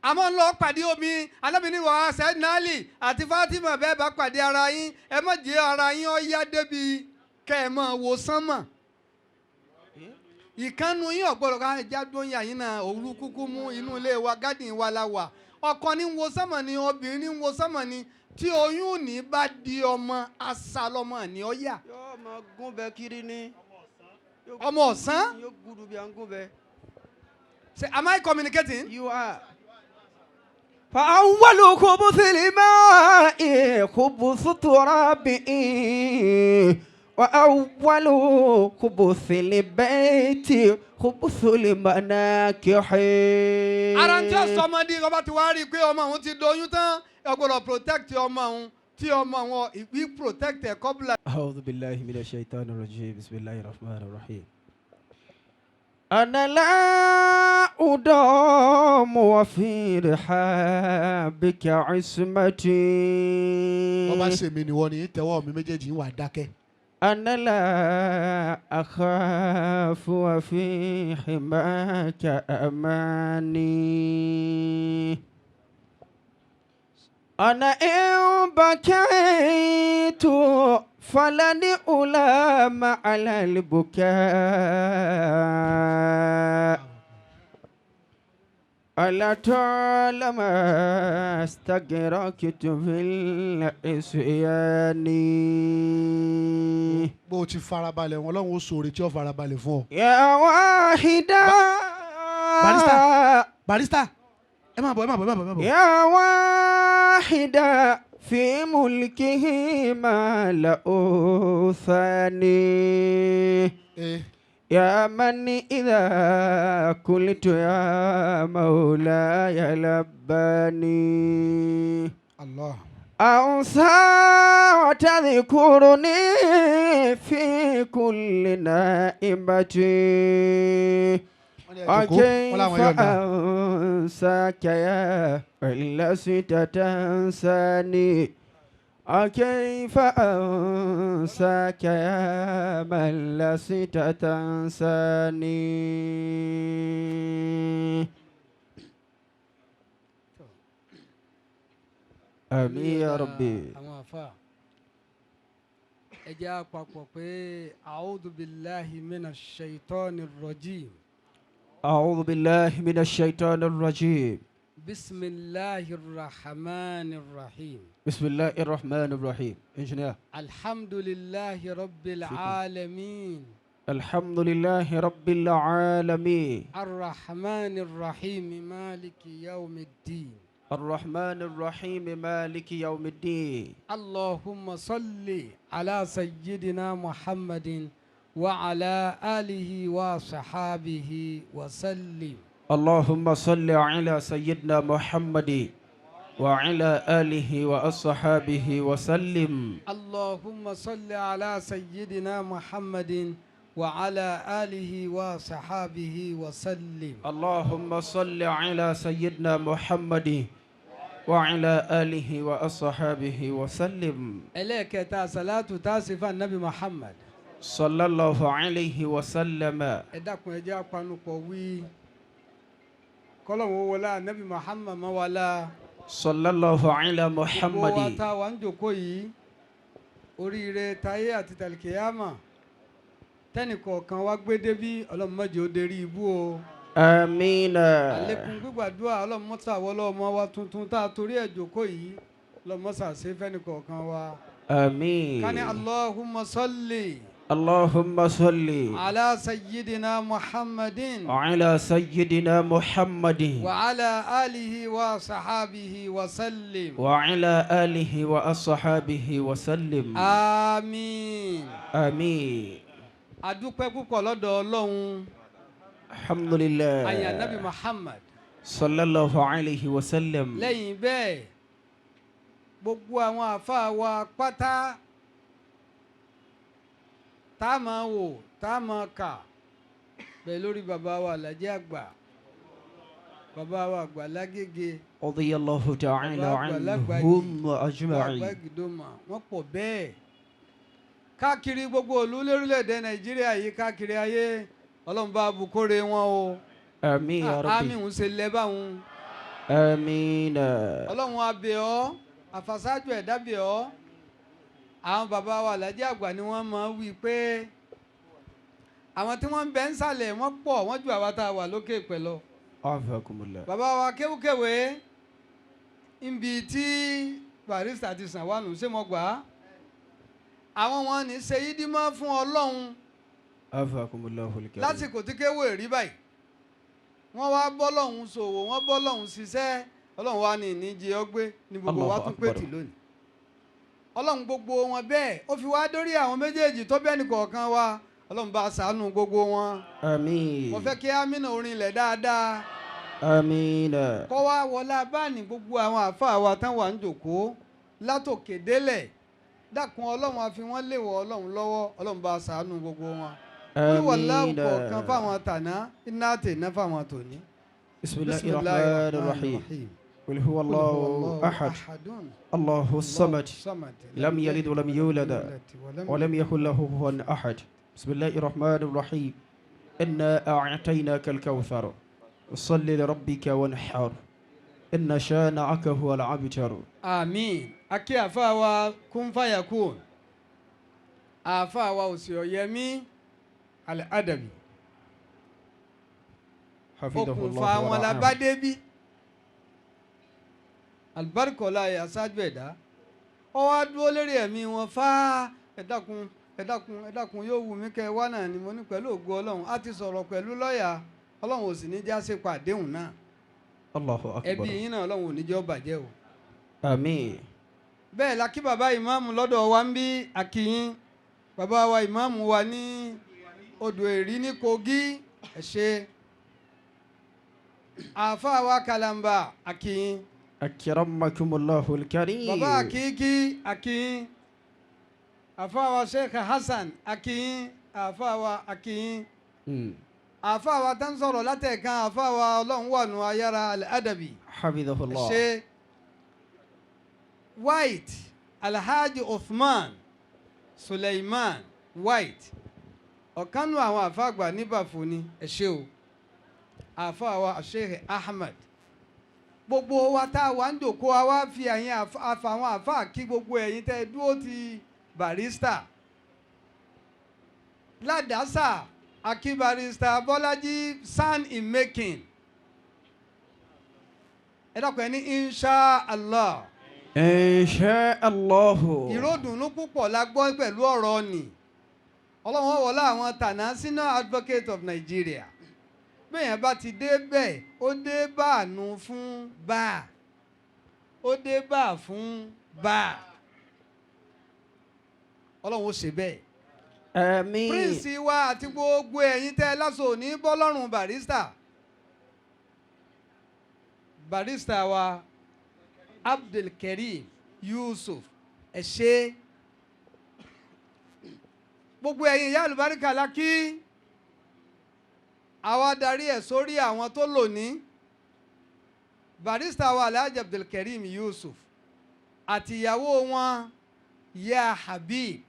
Àmọ́ ń lọ pàdé omi alábìíní wa Sayyidina Ali àti Fatima. Bẹ́ẹ̀ bá pàdé ara yín, ẹ má jẹ́ ara yín ó yá débi kẹ́ ẹ máa wo sánmà. Ìkànnù yín ọ̀gbọ́dọ̀ ká ẹja dóyún àyín náà. Òru kúkú mú inú ilé wa, garden wa la wà. Ọkọ ní ń wo sánmà ni, obìnrin ní ń wo sánmà ni. Tí oyún ní bá di ọmọ asálọmọ ní ọ yà. Yóò máa gún bẹ kiri ni. Ọmọ ọ̀sán. Yóò gudu bí a ń gún bẹ. Say, am I communicating? You are. فأول خبث الماء خبث تراب، وأول خبث البيت خبث المناكح. Ara ń tí ó sọmọdé ọba ti wá rí i pé ọmọ òun ti doyún tán, ẹ gbọ́dọ̀ protect ọmọ òun tí ọmọ òun ìwí protect ẹ̀ kọ́bùlà. أعوذ بالله من الشيطان الرجيم، بسم الله الرحمن الرحيم. أنا لا أدام وفي رحابك عصمتي. Wọ́n bá ṣe mí ni wọ́n ní tẹ́wọ́ mi méjèèjì ń wà dákẹ́. أنا لا أخاف وفي حماك أماني. أنا إن بكيت فلن ألام على البكاء، ألا طالما استغرقت في العصيان. Bó o ti farabalẹ̀ wọn, Ọlọ́run ó sọ̀rọ̀ tí ó farabalẹ̀ fún ọ. يا واحدا. Barrister. Barrister, ẹ máa bọ̀, ẹ máa bọ̀, ẹ máa bọ̀, ẹ máa bọ̀. يا واحدا في ملكه ما له ثاني. Ee. يا من إذا قلت يا مولاي لباني. Allah. أنسى وتذكرني في كل نائبة. Wọ́n ní ẹ jókòó, wọ́n láwọn وكيف yọ̀ǹda. أنساك يا إن لست تنساني؟ وكيف أنساك يا من لست تنساني؟ آمين يا ربي. Àwọn àfa, ẹ jẹ́ àpapọ̀ pé أعوذ بالله من الشيطان الرجيم. أعوذ بالله من الشيطان الرجيم. بسم الله الرحمن الرحيم. بسم الله الرحمن الرحيم، engineer. الحمد لله رب العالمين. الحمد لله رب العالمين. الرحمن الرحيم، مالك يوم الدين. الرحمن الرحيم، مالك يوم الدين. اللهم صل على سيدنا محمد وعلى آله وصحابه وسلم. اللهم صل على سيدنا محمد وعلى آله وأصحابه وسلم. اللهم صل على سيدنا محمد وعلى آله وصحابه وسلم. اللهم صل على سيدنا محمد وعلى آله وأصحابه وسلم. Ẹlẹ́ẹ̀kẹta salatu tá a ṣe fún anabi Muhammad. صلى الله عليه وسلم. Ẹ dákun, ẹ jẹ́ apanupọ̀ wí kọ́lọ́hún wọlé anabi Muhammad mọ́ wàlá. صلى الله على Gbogbo wa محمد. tá a wà ń jòkó yìí, oríire táyé àti tàlìkìyàmà tẹ́nìkọ̀ọ̀kan wá gbé débí, Ọlọ́run má jẹ́ ó dérí ibú o. آمين. Àlékún gbígbàdúrà, Ọlọ́run mọ́sà wọlé ọmọ wa tuntun tá a torí ẹ̀ jòkó yìí, Ọlọ́run mọ́sà ṣe fẹ́nìkọ̀ọ̀kan wa. آمين. Kání اللهم صل اللهم صل على سيدنا محمد على سيدنا محمد وعلى آله وصحابه وسلم. وعلى آله وأصحابه وسلم. آمين. آمين. Adúpẹ́ púpọ̀ lọ́dọ̀ Ọlọ́run. الحمد لله. Àyà nabi Muhammad. صلى الله عليه وسلم. Lẹ́yìn bẹ́ẹ̀, gbogbo àwọn àáfàá wa pátá tá a máa wò, tá a máa kà bẹ́ẹ̀, lórí bàbá wa Alhaji àgbà, bàbá wa àgbà lágége, رضي الله تعالى bàbá àgbà lágbàjì, عنهم bàbá أجمعين. Àgbàgìdòmà, wọ́n pọ̀ bẹ́ẹ̀ káàkiri gbogbo ìlú lórílẹ̀‐èdè Nàìjíríà yìí, káàkiri ayé. Ọlọ́run bá bukóre wọn o. آمين يا Àmì ربي. ń ṣe lẹ́ báwọn. آمين. Ọlọ́run á bẹ̀ ọ́, àfàsájò ẹ̀dá bẹ̀ ọ́. Àwọn bàbá wa Alhaji àgbà ni wọ́n máa ń wí pé àwọn tí wọ́n ń bẹ ń sàlẹ̀ wọ́n pọ̀, wọ́n ju àwa tá a wà lókè pẹ̀ lọ. عافاكم الله. Bàbá wa kéwúkéwé níbi tí Barrister ti sàn wá nù, ṣé mo gbà á, àwọn wọn ní ṣe yídímọ́ fún Ọlọ́run. عافاكم الله الكريم. Lásìkò tí kéwú èrí báyìí, wọ́n wá bọ́lọ́hún ṣòwò, wọ́n bọ́lọ́hún ṣiṣẹ́, Ọlọ́run wá ní ìníjẹ ọgbẹ́ ní gbogbo wa Allahu tún pé Akbar. tì lónìí. Ọlọ́run gbogbo wọn bẹ́ẹ̀, ó fi wá dórí àwọn méjèèjì tó bẹ́ẹ̀ ní kọ̀ọ̀kan wa. Ọlọ́run bá ṣàánú gbogbo wọn. آمين. Mo fẹ́ kí amínà orin ilẹ̀ dáadáa. آمين. Kọ́ wá wọlé abáàní gbogbo àwọn àáfàá wa tán wà ń jòkóó látòkè délẹ̀. Dákun Ọlọ́run, á fi wọ́n léwọ̀ Ọlọ́run lọ́wọ́. Ọlọ́run bá ṣàánú gbogbo wọn. Olúwọ̀lá آمين. kọ̀ọ̀kan fáwọn tàná, iná tèná fáwọn tòní. بسم الله الرحمن الرحيم. قل هو الله أحد، الله الصمد، لم يلد ولم يولد ولم يكن له كفوا أحد. بسم الله الرحمن الرحيم. إنا أعطيناك الكوثر، صل لربك وانحر، إن شانئك هو الأبتر. Àmín. Akí àáfàá wa kún fàyàkùn, àáfàá wa òsì ọ̀yẹ́mí Al-Adabi. حفظه Okùnfà الله wọn la ورعاه. bá débí, alibarikọlá ẹ̀ aṣáájú ẹ̀dá ọ wá dúró lérí ẹ̀mí wọn fá. Ẹ dákun, ẹ dákun, ẹ dákun, yóò wù mí kẹ́ ẹ wá náà ni mo ní pẹ̀lú ògo Ọlọ́run. Á ti sọ̀rọ̀ pẹ̀lú lọ́ọ̀yà, Ọlọ́run ò sì ní já sípa àdéhùn náà. الله Ẹbí أكبر. yín náà, Ọlọ́run ò ní jẹ́ ó bàjẹ́ o. آمين. Bẹ́ẹ̀ la kí bàbá ìmáàmù lọ́dọ̀ wa ń bí akíyín, bàbá wa ìmáàmù wa ní odò èrí ní Kogi, ẹ ṣé. Àáfàá wa Kalamba, akíyín. أكرمكم الله الكريم. Bàbá akíkí, akíyín. Àáfàá wa Sheikh Hasan, akíyín. Àáfàá wa, akíyín. Àáfàá wa tá ń sọ̀rọ̀ látẹ̀kan, àáfàá wa Ọlọ́run wà nù ayára Al-Adabi. حفظه الله. Ṣe White, Alhaji Uthman Suleiman White, ọ̀kanú àwọn àfáàgbà níbàfò ni, ẹ ṣé o. Àfáà wa Sheikh Ahmed, gbogbo wa tá a wà ń jòkó, a wá fi àyìn àfàwọn àfáà kí gbogbo ẹ̀yin tẹ́ ẹ dúró ti Barrister ládàásà. Akí Barrister Bọ́lájí san in making. Ẹ dákun, ẹ ní insha Allah. إن شاء الله. Ìròdùnú púpọ̀ la gbọ́ pẹ̀lú ọ̀rọ̀ ni. Ọlọ́run wọlé àwọn tànà, Senior Advocate of Nigeria. Bẹ́ẹ̀ bá ti dé bẹ́ẹ̀, ó dé báànú fún bá, ó dé bá fún bá. Ọlọ́run ó ṣe bẹ́ẹ̀. آمين. Prince wa àti gbogbo ẹ̀yin tẹ́ ẹ lásò ní bọ́lọ́run Barrister, Barrister wa Abdulkareem Yusuf, ẹ ṣé. Gbogbo ẹ̀yin ìyá àlùbáríkà la kí. Àwa darí ẹ̀ sórí àwọn tó lò ní Barrister wa Alhaji Abdulkareem Yusuf àti ìyàwó wọn ya Habib.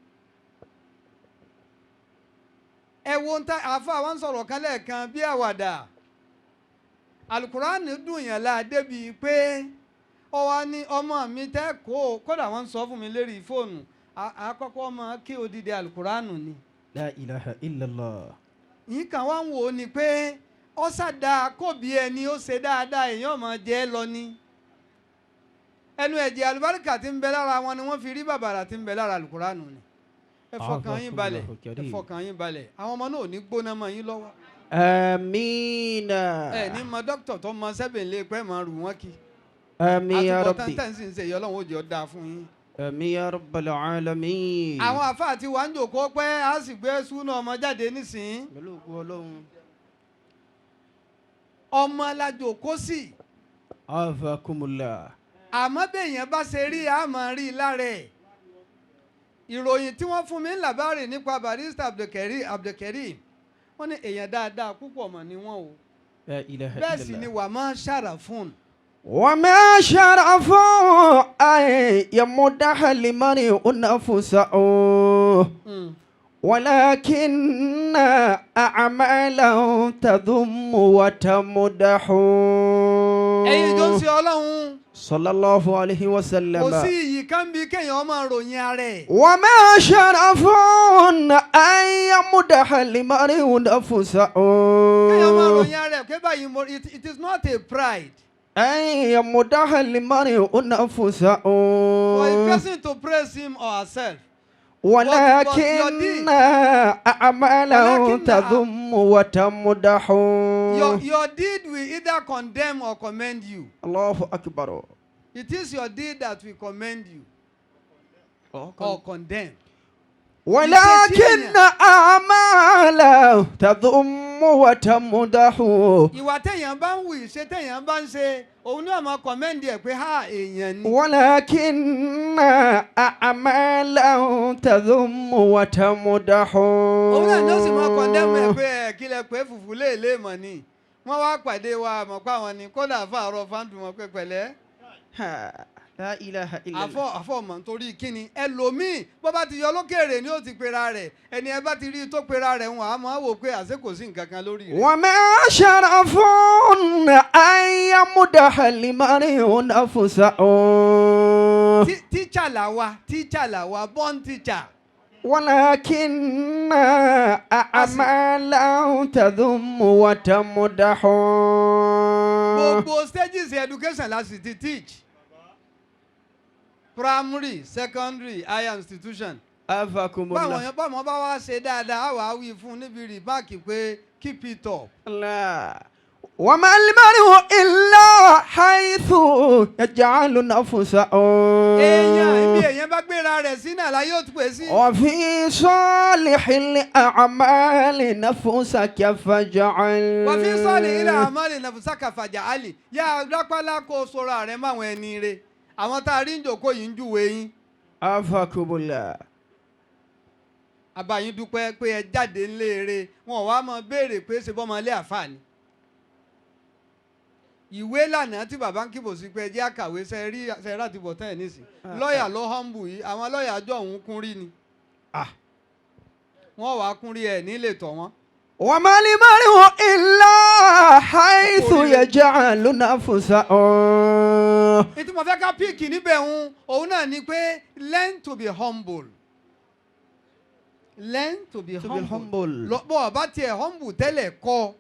Ẹ wo ń ta àáfàá wa ń sọ̀rọ̀ kan lẹ́ẹ̀kan bí àwàdà. Alukurani dùn yẹn la débi pé ọ wá ní ọmọ mi tẹ́ kó kódà wọ́n ń sọ fún mi lérí fóònù, àkọ́kọ́ ọmọ kí odidi alukurani ni. لا إله إلا الله. Yìí kan wá ń wò ó ni pé ó ṣàdá kóbi ẹni ó ṣe dáadáa, èèyàn máa jẹ́ lọ ní ẹnu ẹ̀jẹ̀ àlùbáríkà tí ń bẹ lára wọn ni wọ́n fi rí bàbàrà tí ń bẹ lára alukurani ni. Ẹ fọkàn yín balẹ̀, ẹ fọkàn yín balẹ̀, àwọn ọmọ náà ò ní gbóná mọ́ yín lọ́wọ́. آمين. Ẹ ní mọ dókítà tó mọ sẹ́bìn lé pẹ́ mọ rù wọ́n kí. آمين يا Àtúbọ̀tán ربي. tẹ̀ ń sì ń ṣe ìyọ́, Ọlọ́run ó jẹ́ ó dáa fún yín. آمين يا رب العالمين. Àwọn àfáà tí wàá ń jòkó pẹ́, á sì gbé súnà ọmọ jáde nísìnyí. Pẹ̀lú ògo Ọlọ́run. Ọmọ la jòkó sí. عافاكم الله. Àmọ́ bẹ́ẹ̀yàn bá ṣe rí, àmọ́ rí i lára ẹ̀. Ìròyìn tí wọ́n fún mi ń làbárè nípa Barrister Abdulkareem, wọ́n ní èèyàn dáadáa púpọ̀ mọ̀ ni wọ́n o. لا إله Bẹ́ẹ̀ إلا sì ni الله. wà máa ṣàrà fún un. وما شرف أن يمدح المرء نفسه، ولكن أعمالا تذم وتمدح. Ẹ̀yin tó ń ṣe Ọlọ́run. صلى الله عليه وسلم. Kò sí iyì kan bí kéèyàn máa ròyìn ara ẹ̀. وما شرف أن يمدح المرء نفسه. Kéèyàn máa ròyìn ara ẹ̀ pé báyìí mo it is not a pride أن يمدح المرء نفسه. for a person to praise him or herself. ولكن أعماله ولكن تذم وتمدح. Your deed will either condemn or commend you. الله أكبر. It is your deed that will commend you or condemn. ولكن أعماله تذم وتمدح. Ìwà téèyàn bá ń wù, ìṣe téèyàn bá ń ṣe, òun ní ọmọ commend ẹ̀ pé ha, èèyàn ni. ولكن أعماله تذم وتمدح. Òun náà ni ó sì máa condemn ẹ̀ pé ẹ̀ kílẹ̀ pé fùfú léèlé mọ̀ ni. Wọ́n wá pàdé wa àmọ́ pa wọn ni kódà fàárọ̀ fáńdù wọn pé pẹ̀lẹ́. ها، لا إله إلا Àfọ الله. àfọ mọ̀ nítorí kíni ẹlòmíì bó bá ti yọ lókèrè ni ó ti pera rẹ̀. Ẹni ẹ bá ti rí i tó pera rẹ̀, wọn á máa wò pé àṣé kò sí nǹkan kan lórí rẹ̀. وما شرف أن يمدح المرء نفسه. Tíṣà làwa, tíṣà làwa, born teacher. ولكن أعماله تذم وتمدح. Gbogbo stages education la sì ti teach, primary, secondary, higher institution. أفاكم Báwọn الله. yẹn báwọn bá wá ṣe dáadáa, á wàá wí fún un níbi rìbáàkì pé keep it up. لا وما المرء إلا حيث يجعل نفسه. Èèyàn ibi èèyàn bá gbéra rẹ̀ sí náà láyé ó ti pè sí. وفي صالح الأعمال نفسك فاجعل. Wọ́n fi sọ́ọ̀lì ilẹ̀ àmọ́lẹ̀ nàfùsákà fàjà àlì yá rápálá kó sọ̀rọ̀ rẹ̀ máwọn ẹni rẹ̀, àwọn tá a rí ń jòkó yìí ń júwe yín. أفاكم الله. Àbáyín dúpẹ́ pé ẹ jáde ńléere, wọn ò wá mọ béèrè pé ṣe bọ́mọ ilé àfààní. Ìwé lànà tí bàbá ń kíbò sí pé ẹ jẹ́ àkàwé ṣe rí ṣe ráti bọ̀ tán ẹ̀ nísìn. Lọ́ọ̀yà ló humble yìí, àwọn lọ́ọ̀yà àjọ òun kún rí ni. Wọ́n wàá kún rí ẹ̀ nílé tọ̀ wọ́n. وما المرء إلا حيث يجعل نفسه. Ètò mo fẹ́ ká pick níbẹ̀ ń òun náà ni pé learn to be humble, learn to be To be humble. humble. Bọ́ ọ bá tiẹ̀ humble tẹ́lẹ̀, kọ́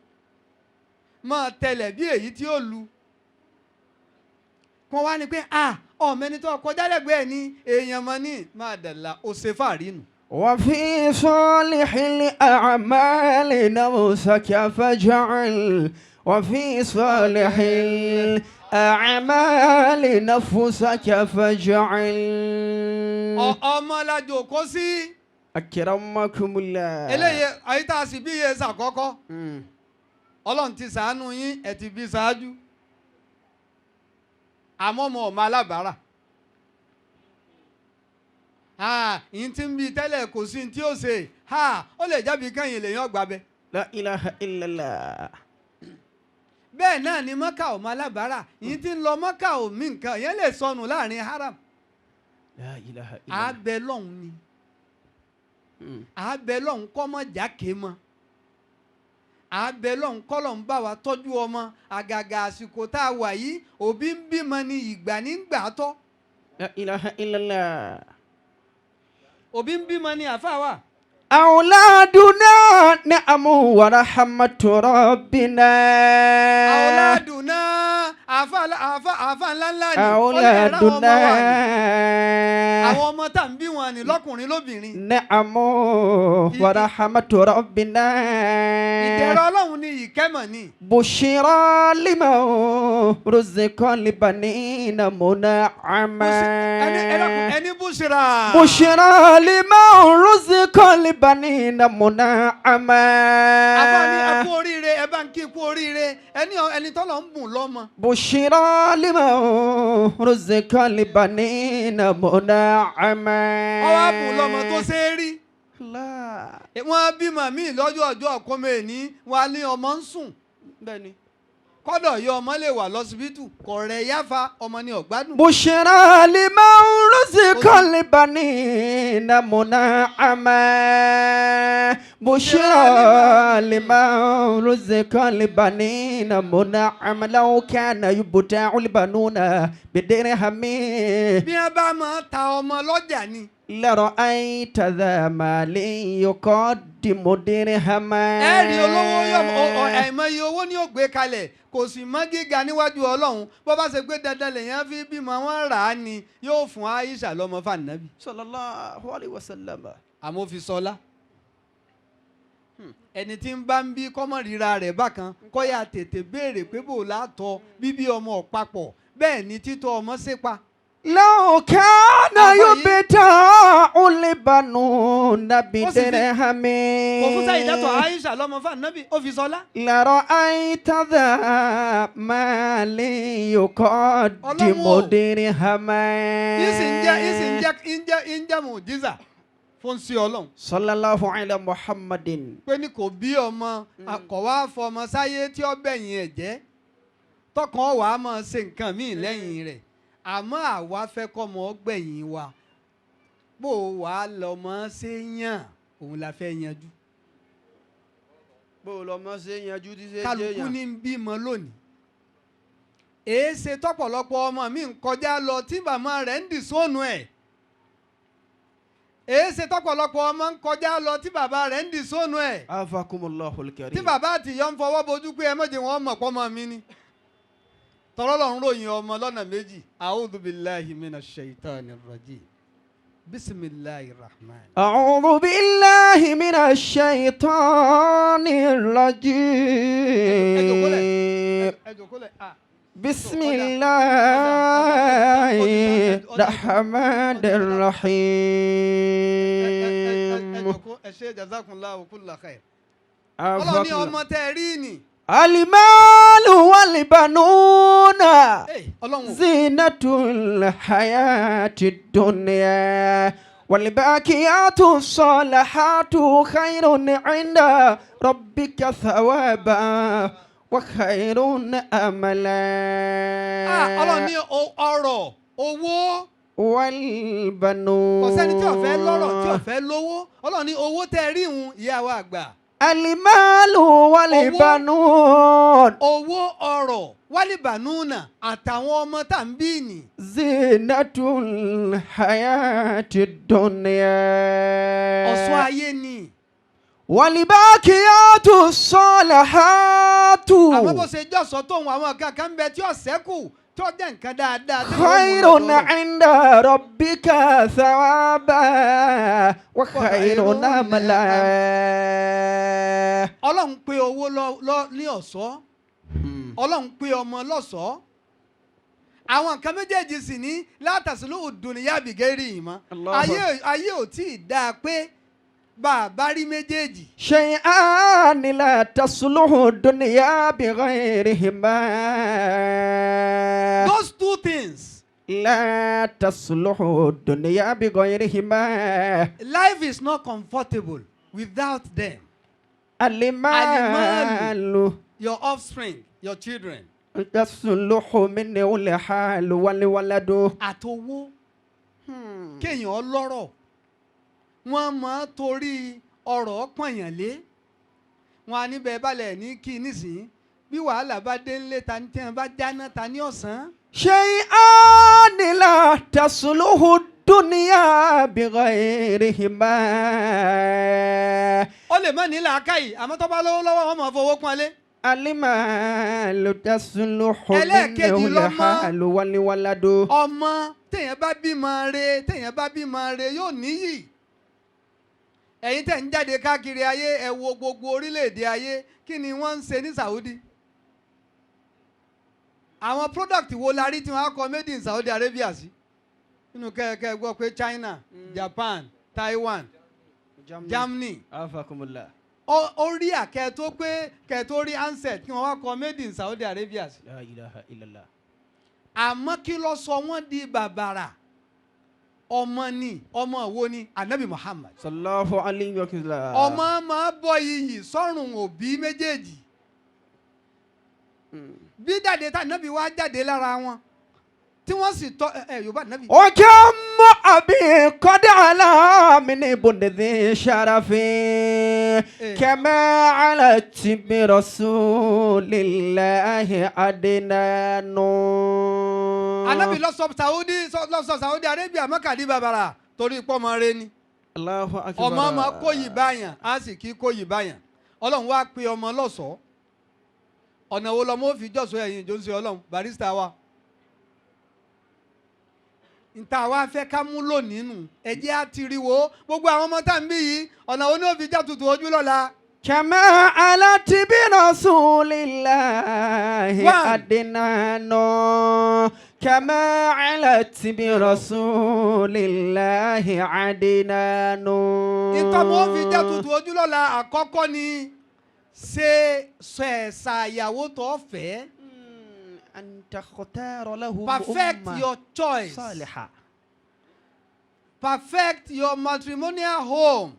máa tẹlẹ̀ bí èyí tí ó lu kó wá ní pé ah, ọmọ ẹni tó kọjá lẹ́gbẹ̀ẹ́ ní èèyàn mọ́ ní máa dàlà ó ṣe fàárí nù. وفي صالح الأعمال نفسك فاجعل، وفي صالح الأعمال نفسك فاجعل. Ọmọ lajò kó sí. أكرمكم الله. Eléyìí ayé tá a sì bí iye ṣàkọ́kọ́, Ọlọ́run ti ṣàánú yín, ẹ̀ ti bí ṣáájú, àmọ́ ọmọ ọmọ alábàárà ìyín tí ń bí tẹ́lẹ̀ kò sí ní tí ó ṣe, ó lè jábí kẹ́yìn lèyàn ọgbà bẹ́ẹ̀. لا إله إلا الله. Bẹ́ẹ̀ náà ni mọ́kà, ọmọ alábàárà ìyín tí ń lọ mọ́kà ò mí nǹkan ìyẹn lè sọnù láàrin haram. لا إله إلا الله. Àbẹ lọ́hùn ni, àbẹ lọ́hùn kọ́ mọ́ jákè mọ́, àbẹ lọ́hùn kọ́ lọ́hùn bá wa tọ́jú ọmọ, àgàgà àsìkò tá a wà yìí, òbí ń bímọ ní ìgbà nígbà tọ́. لا إله إلا الله. Òbí ń bímọ ní àfa wa. أولادنا نعم ورحمة ربنا. أولادنا àfa àfa àfa ńlá ńlá ni ó lè rán àwọn ọmọ أولادنا wa ni, àwọn ọmọ tá à ń bí wọn ni lọ́kùnrin lóbìnrin. نعم ورحمة ربنا. Ìdẹ̀rọ̀ Ọlọ́run ni, ìkẹ́mọ̀ ni. بشرى لمن رزق البنين منعما. Ẹni ẹlẹ́kùn ẹni بشرى. بشرى لمن رزق البنين منعما. Àfa ni ẹ kú oríire, ẹ bá ń kí kú oríire ẹni ẹni tọ́lọ̀ ń bùn lọ́mọ. بشرى لمن رزق البنين منعما. Ọwọ́ àbùn lọ́mọ tó ṣe é rí. لا. Wọ́n bímọ míì lọ́jọ́ ọjọ́ ọ̀kọ́mọ ẹ̀ní wọn á ní ọmọ ń sùn. Bẹ́ẹ̀ni. Kọ́dọ̀ yọ ọmọ lè wà lọ́sibítù kọ̀rẹ́ yáfa ọmọ ní ọ̀gbádùn. بشرى لمن رزق البنين منعما بشرى لمن رزق البنين منعما لو كان يبتاع البنون بدرهم Bí wọ́n bá máa ta ọmọ lọ́jà ni. لرأيت ذا مال يقدم درهما. Ẹ rí olówó yọ àìmọye owó ní ó gbé kalẹ̀, kò sì mọ́ gíga níwájú Ọlọ́run. Bó bá ṣe pé dandan lèèyàn fi bímọ wọn rà á ni, yóò fún Aisha lọ́mọ fànàbí. صلى الله عليه وسلم. Àmọ́ fi sọlá ẹni tí ń bá ń bí kọ́mọ ríra rẹ̀ bákan kọ́yà tètè béèrè pé bò látọ̀ bíbí ọmọ ọ̀pápọ̀ bẹ́ẹ̀ ni títọ́ ọmọ sépa. لو كان Àfọ̀ yìí- يبتاع البنون Ó sì fi- بدرهم Kò fún Sáyidátọ̀ Aisha lọ́mọ fànàbí, ó fi sọlá. لرأيت ذا مال يقدم Ọlọ́run o. درهما. Ìsì ń jẹ́ ìsì ń jẹ́ ń jẹ́ ń jẹ́ mùjísà fún sí Ọlọ́run. صلى الله على محمد. Pé ní kò bí ọmọ àkọ́wá fọmọ sáyé tí ó bẹ̀yìn ẹ̀ jẹ́ tọkàn wàá máa ṣe nǹkan míì lẹ́yìn rẹ̀, àmọ́ àwa fẹ́ kọ́mọ gbẹ̀yìn wa bó wàá lọ́mọ ṣe yàn òun la fẹ́ yanjú. Bó o lọ mọ ṣe yanjú tí ṣe Kálukú ní ń bímọ lónìí, èéṣe tọ́pọ̀lọpọ̀ ọmọ mi ń kọjá lọ tí màmá rẹ̀ ń dì sóònù ẹ̀, èéṣe tọ́pọ̀lọpọ̀ ọmọ ń kọjá lọ tí bàbá rẹ̀ ń dì sóònù ẹ̀, عافاكم الله الكريم. tí bàbá àti ìyá ń fọwọ́ bojú pé ẹ má jẹ́ wọn mọ̀ pọ́mọ mi ni. Tọ́rọ́ lọ́run ròyìn ọmọ lọ́nà méjì. أعوذ بالله من الشيطان الرجيم، بسم الله الرحمن. أعوذ بالله من الشيطان الرجيم. Ẹ jòkólẹ̀ ah. بسم الله الرحمن Ẹ ẹ الرحيم. jòkó, ẹ ṣe جزاكم الله كل خير. Ọlọ́run ní ọmọ tẹ́ ẹ rí ni. المال والبنون Ey, Ọlọ́run o. زينة الحياة الدنيا والباقيات الصالحات خير عند ربك ثوابا وخير أملا. Ah, Ọlọ́run ní ọrọ̀ owó. والبنون. Kò sẹ́ni tí ò fẹ́ lọ́rọ̀ tí ò fẹ́ lówó. Ọlọ́run ní owó tẹ́ ẹ rí ìhun ìyá wa àgbà. المال والبنون. Owó ọrọ̀ والبنون àtàwọn ọmọ tá ń bí nì. زينة الحياة الدنيا. Ọ̀ṣọ́ ayé ni. والباقيات الصالحات. Àmọ́ bó ṣe jọ̀sọ́ tóun àwọn nǹkan kan ń bẹ tí ó ṣẹ́kù tí ó jẹ́ nǹkan dáadáa tí wọ́n mú خير lọ́dọ̀ Ọlọ́run. عند ربك ثوابا وخير أملا. Ọlọ́run pé owó lọ ní ọ̀ṣọ́, Ọlọ́run pé ọmọ lọ́ṣọ̀ọ́. Àwọn nǹkan méjèèjì sì ní لا تصلح الدنيا بغيرهما. Allahu Ayé ò tí ì dáa pé bá a bá rí méjèèjì. شيئان لا تصلح الدنيا بغيرهما. Those two things, لا تصلح الدنيا بغيرهما. life is not comfortable without them. المال. Your offspring, your children. تصلح منه الحال والولد. Àtowó, kéèyàn lọ́rọ̀, wọ́n máa torí ọ̀rọ̀ pọ̀nyàn lé wọn á níbẹ̀ balẹ̀ ní kí nísìnyí bí wàhálà bá dé ńlé ta ní tí wọn bá jáná ta ní ọ̀sán. شيئان لا تصلح الدنيا بغيرهما. Ó lè má ní làákàyè, àmọ́ tó bá lówó lọ́wọ́ wọn máa fowó pọ́n lé. المال تصلح Ẹlẹ́ẹ̀kejì منه lọ́mọ. الحال والولد. Ọmọ téèyàn bá bímọ re, téèyàn bá bímọ re yóò níyì. Ẹ̀yin tẹ̀ ń jáde káàkiri ayé, ẹ wo gbogbo orílẹ̀-èdè ayé, kí ni wọ́n ń ṣe ní Saudi? Àwọn product wo la rí tí wọ́n á kọ made in Saudi Arabia sí nínú kẹ́kẹ́ gbọ́ pé China, Japan, Taiwan, Germany. عافاكم الله. Ó rí àkẹ́ tó pé kẹ́ tó rí handset kí wọ́n wá kọ made in Saudi Arabia sí. لا إله إلا الله. Àmọ́ kí ló sọ wọ́n di bàbàrà? Ọmọ ni. Ọmọ wo ni? Anabi Muhammad. صلى الله عليه وسلم. Ọmọ máa bọ́ iyì sọ́rùn òbí méjèèjì. Bí jáde tá ànábì wá jáde lára wọn tí wọ́n sì tọ́ ẹ Yorùbá ànábì. وكم أبي قد علا من ابن ذي شرف كما علت برسول الله عدنان. Ànábì ló sọ Saudi, ló sọ Saudi Arabia Mẹ́kà di bàbàrà torí pọ́mọ rẹ ni. الله أكبر. Ọmọ ọmọ kóyì báyàn á sì kí kóyì báyàn. Ọlọ́run wá pe ọmọ lọ́sọ̀ọ́. Ọ̀nà wo lọmọ ó fi jọ́sọ̀? Ẹ̀yìn ìjọ ń ṣe Ọlọ́run barrister wa níta wa fẹ́ ká mú lónìí nù. Ẹ̀jẹ̀ á ti rí wo gbogbo àwọn ọmọ tá à ń bí yìí, ọ̀nà wo ni ó fi já tutù ojú lọ́la? كما علت برسول الله One. عدنان، كما علت برسول الله عدنان. Ìtọ́mọ ó fi já tutù ojú lọ́la, àkọ́kọ́ ni ṣe ṣẹ̀ṣà ìyàwó tó fẹ́. أن تختار له Perfect أمة your choice. صالحة. Perfect your matrimonial home.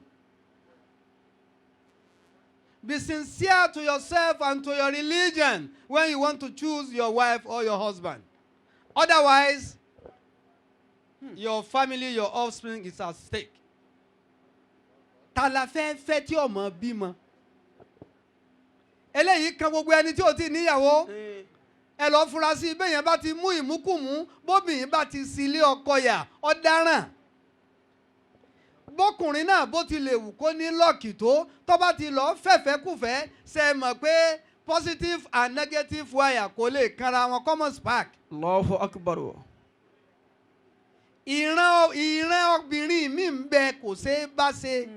Be sincere to yourself and to your religion when you want to choose your wife or your husband. Otherwise, your family, your offspring is at stake. Ta la fẹ́ fẹ́ tí ọmọ bímọ? Eléyìí kan gbogbo ẹni tí ò tí ì níyàwó. Ẹ lọ fura sí bẹ́yẹn bá ti mú ìmúkùmú, bóbìnrin bá ti sí ilé ọkọ yà, ọ̀daràn. Bọ́kùnrin náà bó ti lè wù kó ní luck tó bá ti lọ́ọ́ fẹ̀fẹ́kùfẹ́, ṣe é mọ̀ pé positive and negative wire kò lè kanra wọn, common spark. الله أكبر. Ìran obìnrin mi ń bẹ, kò ṣeé bá ṣe.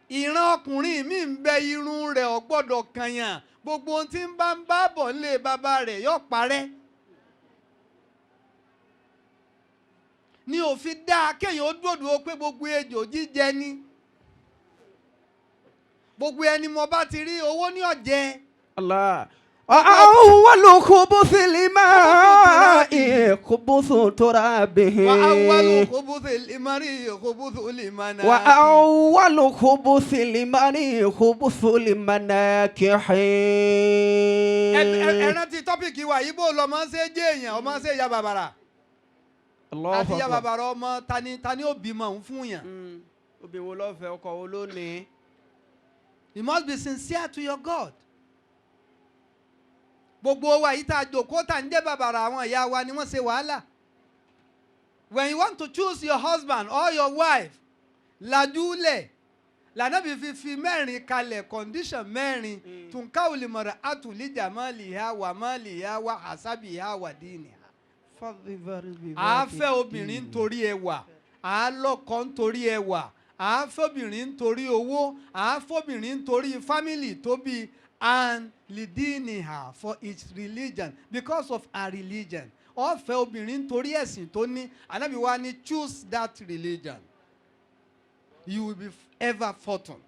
Ìran ọkùnrin mi ń bẹ, irun rẹ̀ ò gbọ́dọ̀ kànyàn. Gbogbo ohun tí ń bá ń bá bọ̀ nílé bàbá rẹ̀ yóò parẹ́. Ní òfin dáa kéèyàn ó dòdò pé gbogbo ejò jíjẹ ni, gbogbo ẹni mo bá ti rí owó ní ọ̀jẹ̀. الله. وأول خبث الماء خبث ترابه. وأول خبث المري خبث المناكح. وأول خبث الماء خبث المناكح. Ẹ rántí topic wa yìí, bó lọmọ ṣe jẹ́ èèyàn, ọmọ ṣe ya bàbàrà الله àti ya أكبر. Bàbàrà ọmọ tani tani ó bímọ òun fún yàn. Obìnrin wo ló fẹ́, ọkọ wo ló ní? You must be sincere to your God. Gbogbo wa yìí tá a jòkó tá ń jẹ́ bàbàrà, àwọn ìyá wa ni wọ́n ṣe wàhálà. When you want to choose your husband or your wife, lajúlẹ̀ lànàbí fi mẹ́rin kalẹ̀, condition mẹ́rin: تنكح المرأة لجمالها ومالها وحسبها ودينها. À á fẹ́ obìnrin nítorí ẹwà, à á lọ́kọ nítorí ẹwà, à á fẹ́ obìnrin nítorí owó, à á fẹ́ obìnrin nítorí family tó bí, and لدينها, for its religion, because of her religion. Ó fẹ́ obìnrin nítorí ẹ̀sìn tó ní. Ànábì wa ní, choose that religion, you will be ever fortune.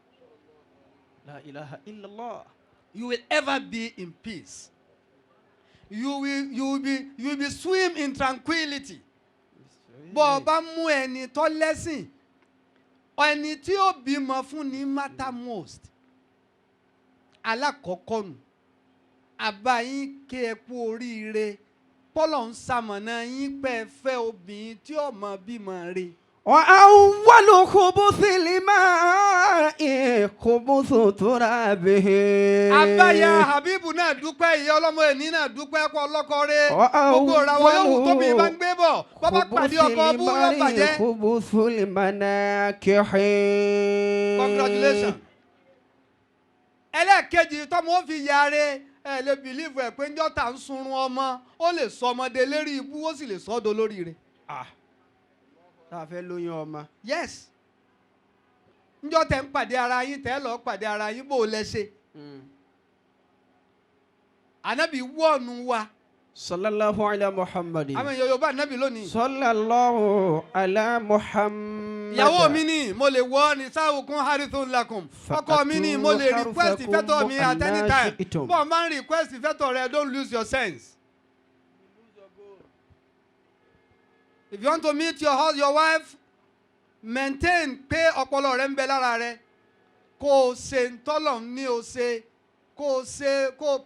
لا إله إلا الله. You will ever be in peace. You will be swim in tranquility. Bọ́ ọ bá mú ẹni tó lẹ́sìn, ẹni tí ó bímọ fún ní matter most. Alákọ̀ọ́kọ́ nù, àbá yín kí ẹ kú oríire, pọ́lọ̀ ń ṣamọ̀nà yín pẹ́ fẹ́ obìnrin tí ó mọ bímọ re. وأول خبث الماء خبث ترابه. Abáyá Habibu náà dúpẹ́, ìyá ọlọ́mọ ẹ̀ní náà dúpẹ́ kọ́ ọlọ́kọ rẹ. Gbogbo ìràwọ̀ yòówù tóbi bá ń gbé bọ̀, bọ́ bá pàdé ọkọ bú, yóò bàjẹ́. خبث المناكح. Congratulations. Ẹlẹ́ẹ̀kejì tọ́mọ ó fi yaare, ẹ lè believe ẹ̀ pé njọ́ ta ń sunrun ọmọ, ó lè sọ ọmọdé lérí ibú, ó sì lè sọ ọ́ lórí rẹ̀. Ah. Tá a fẹ́ lóyún ọmọ. Yes, njọ́ tẹ̀ ń pàdé ara yín, tẹ́ lọ́ọ́ pàdé ara yín, bó o lẹ ṣe. Ànábì wọ́ọ̀nù wa. صلى الله على محمد. Àwọn èèyàn Yorùbá ànábì lónìí. صلى الله على محمد. Ìyàwó mi ní mo lè wọ́ ní نساؤكم حرث لكم. Ọkọ mi ní mo lè request ìfẹ́tọ̀ mi at any time. Bọ́ọ̀ máa ń request ìfẹ́tọ̀ rẹ, don't lose your sense. If you want to meet your wife, maintain pé ọpọlọ rẹ ń bẹ lára rẹ, kó o ṣe ntọ́lọ̀ ní o ṣe. Kó o ṣe, kó o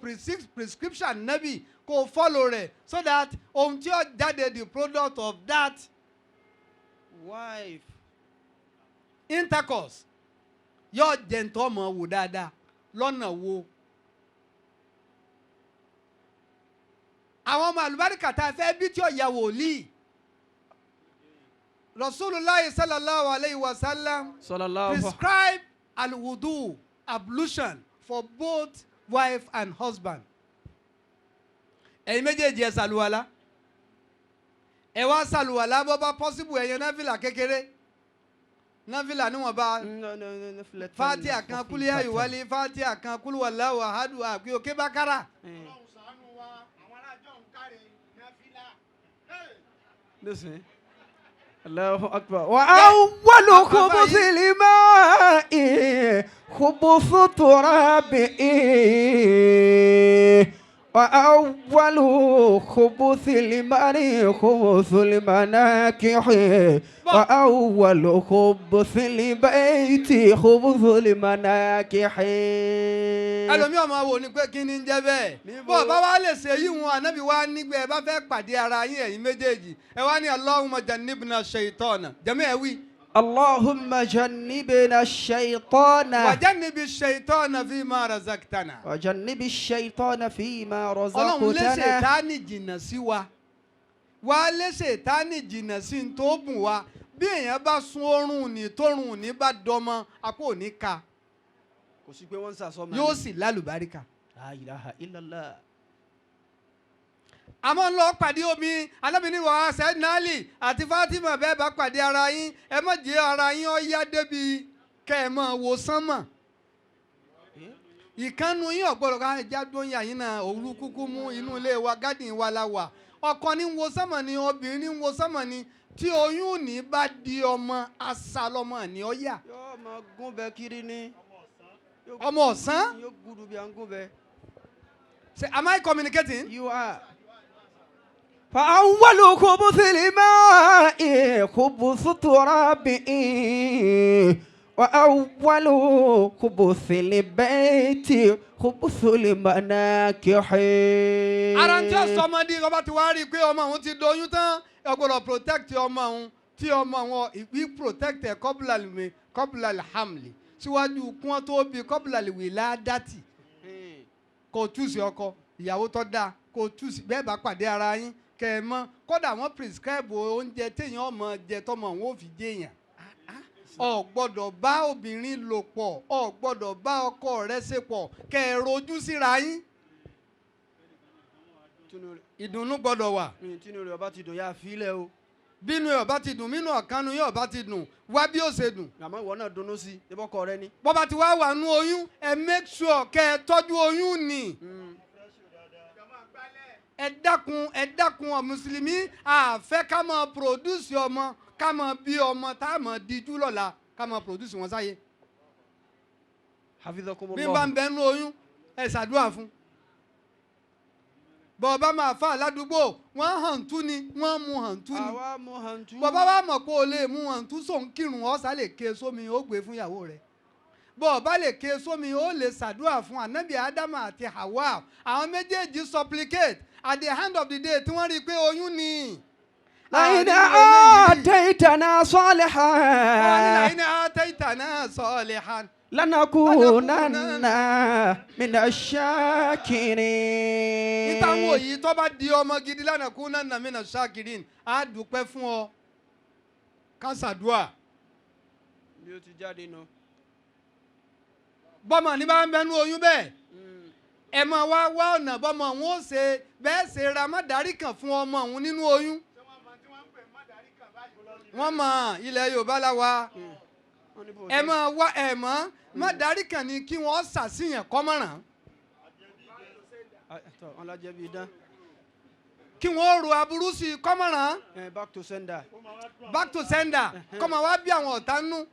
prescription nẹ́bì, kó o follow rẹ̀, so that ohun tí ó jáde, the product of that wife intercourse, yóò jẹ́ ntọ́ mọ̀ wò dáadáa lọ́nà wo. Àwọn ọmọ àlùbáríkà tá a fẹ́ bí tí ó yà wòlíì, Rasulullah sallallahu alayhi wa sallam sallallahu prescribe alwudu, ablution, for both wife and husband. Ẹ̀yin méjèèjì, ẹ ṣàlùwàlá, ẹ wá ṣàlùwàlá. Bó bá possible, ẹ̀yẹn náfìlà kékeré, náfìlà níwọ̀nba, fatia kan, kúlíyà ìwálé, fatia kan, kúlúwàlá wàhádù, àbí òkè bákàrà. Ọlọ́run ṣàánú wa, àwọn aráàjọ ń káre náfìlà. Listen. Allahu akbar. Wa awwalu khubuthi al-ma'i khubuthu turabi. Wa awwalu khubuthi al-ma'i khubuthu al-manakihi. Wa awwalu khubuthi al-bayti khubuthu al-manakihi. Ẹlòmíì ọmọ wo ni pé kí ni ń jẹ́ bẹ́ẹ̀? Níbo? Bó o bá wá lè ṣe yí wọn, ànábì wá nígbà ẹ bá fẹ́ pàdé ara yín, ẹ̀yin méjèèjì, ẹ wá ní Allahumma jannibna shaytana. Jẹ́mi ẹ̀ wí. اللهم جنبنا الشيطان Wa jannibi shaytana fima razaqtana. وجنب الشيطان فيما Ọlọ́run, lé رزقتنا. ṣètánì jìnnà sí wa, wá lé ṣètánì jìnnà sí ní tó bùn wa. Bí èèyàn bá sun oorun ní tórun ní bá dọmọ, apá ò ní ka. Kò sí pé wọ́n ń sàsọ́mọ́. Yóò sì lálùbáríkà. La ilaha illallah. Àmọ́ ń lọ pàdé omi alábìíní wa sẹ́dínálì àti Fatima, bẹ́ẹ̀ bá pàdé ara yín, ẹ má jẹ́ ara yín ó yá débi kẹ́ ẹ máa wo sánmà. Ìkànnù yín ọ̀gbọ́dọ̀ ká ẹja dóyìn àyín náà. Òru kúkú mú, inú ilé wa, garden wa la wà. Ọkọ ní ń wo sánmà ni, obìnrin ní ń wo sánmà ni, tí oyún ní bá di ọmọ, asálọmọ ní ọ yà. Yóò máa gún bẹ kiri ni. Ọmọ ọ̀sán. Yóò gudu bí à ń gún bẹ. Say, am I communicating? You are. فأول خبث الماء خبث التراب وأول خبث البيت خبث المناكح. Ara ń tí ó sọmọdé ọba ti wá rí i pé ọmọ òun ti doyún tán, ẹ gbọ́dọ̀ protect ọmọ òun, tí ọmọ òun ìwí protect ẹ qabla al-hamli, síwájú kí wọ́n tó bí, qabla al-wiladati. Kò túùsì ọkọ ìyàwó tó dáa, kò túùsì bẹ́ẹ̀ bá pàdé ara yín kẹ́ ẹ mọ́. Kódà wọ́n prescribe oúnjẹ téèyàn ọmọ jẹ tọmọ òun ò fi jẹyàn. Ọ gbọ́dọ̀ bá obìnrin lò pọ̀, ọ gbọ́dọ̀ bá ọkọ rẹ ṣe pọ̀ kẹ́ ẹ rojú síra yín. Ìdùnnú gbọ́dọ̀ wà. Tínú rẹ̀ ọba ti dùn, yá fílẹ̀ o. Bínú ẹ̀ ọba ti dùn, mínú ọ̀kanu yóò ọba ti dùn, wá bí ó ṣe dùn. Àmọ́ ìwọ náà dunnú sí i, ìbọ́kọ rẹ ni. Bọ́ba ti wá wà nú oyún, ẹ make sure kẹ́ ẹ tọ́jú oyún ni. Ẹ dákun, ẹ dákun, ọ mùsùlùmí àfẹ́ ká máa produce ọmọ, ká máa bí ọmọ tá a máa díjú lọ́la, ká máa produce wọn sáyé. Hafizakumullah. Bí n bá ń bẹ nú oyún, ẹ ṣàdúrà fún. Bọ́ọ̀bá máa fà ládùúgbò, wọ́n hàn tú ni, wọ́n mú hàn tú ni. Àwa mú hàntú. Bọ́ọ̀bá wa mọ̀ pé o lè mú hàn tú sóun kírun, ọ̀sà lè ké sómi, ó gbé fún ìyàwó rẹ̀. Bọ́ọ̀bá lè ké sómi, ó lè ṣàdúrà fún. Ànábì Ádámù àti Hawa, àwọn méjèèjì supplicate at the end of the day tí wọ́n rí i pé oyún ni. لئن آتيتنا صالحا. لئن آتيتنا صالحا لنكونن من الشاكرين. Nítawọn òyì tó bá di ọmọ gidi, لنكونن من الشاكرين, á dúpẹ́ fún ọ. Ká ṣàdúà. Bí ó ti jáde nù. Bọ́mọ ní bá ń bẹnu oyún bẹ́ẹ̀, ẹ máa wá wá ọ̀nà bọ́mọ òun ó ṣe bẹ́ẹ̀ ṣe ra mọ́dàrí kan fún ọmọ òun nínú oyún. Wọ́n mọ̀, ilẹ̀ Yorùbá la wa. Ẹ máa wá ẹ mọ́ mọ́dàrí kan ni kí wọ́n ṣàṣìyàn kọ́mọ̀ràn. Wọn lajẹ bí idán. Kí wọ́n ro aburú sí i kọ́mọ̀ràn. Back to sender. Back to sender, kọ́mọ wá bí àwọn ọ̀tá nú.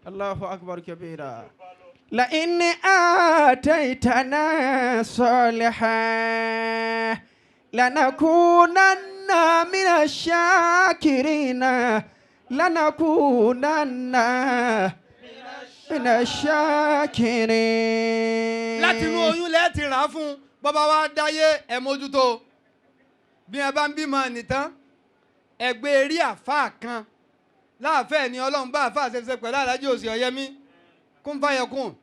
الله أكبر كبيرا. لئن آتيتنا صالحا لنكونن من الشاكرين، لنكونن من من الشاكرين. Láti inú oyún lẹ́ẹ̀ ti rà á fún un. Bọ́bá wa dáyé, ẹ mójútó. Bí ẹ bá ń bímọ nìtàn, ẹgbẹ́ eré àfáà kan láàfẹ́ ni Ọlọ́run bá àfáà ṣe ṣe pẹ̀lú Aláàjì Òsì Ọ̀yẹ́mí kún fàyẹkùn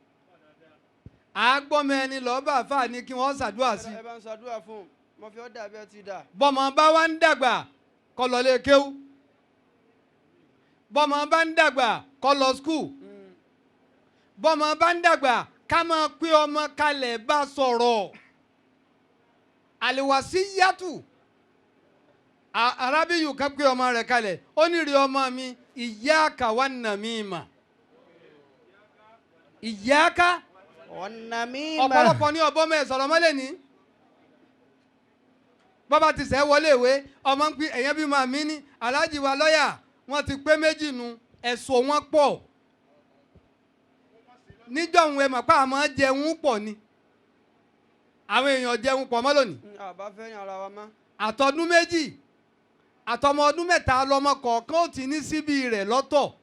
àágbọ́mọ ẹni lọ́ọ́ bá àfáà ní kí wọ́n ṣàdúrà sí. Ẹ bá ń ṣàdúrà fún un, mo fi ọ́ dà bí ẹ ti dà. Bọ́mọ bá wá ń dàgbà, kó lọ lé kéwú. Bọ́mọ bá ń dàgbà, kó lọ school. Bọ́mọ bá ń dàgbà, ká máa pé ọmọ kalẹ̀ bá sọ̀rọ̀ àlèwàsí yàtù. Arábíyù kan pé ọmọ rẹ̀ kalẹ̀, ó ní, "Rí ọmọ mi, iyyaka wan namima, iyyaka." والنميمة. Ọ̀pọ̀lọpọ̀ ní ọ̀bọ mẹ́ sọ̀rọ̀ mọ́lẹ̀ ní bọ́bá ti sẹ́ wọlé ìwé, ọmọ ń pín ẹ̀yẹ́ bí máa mí ní aláàjì wa lọ́yà, wọ́n ti pé méjì nu ẹ̀sọ́ wọn pọ̀. Níjọ́ òun ẹ̀ mọ̀ pé àmọ́ jẹun pọ̀ ni, àwọn èèyàn jẹun pọ̀ mọ́ lónìí. Àbá fẹ́ràn ara wa mọ́. Àtọdún 2 àtọmọ ọdún 3 lọmọ kọ̀ọ̀kan ó ti ní síbí rẹ̀ lọ́tọ̀,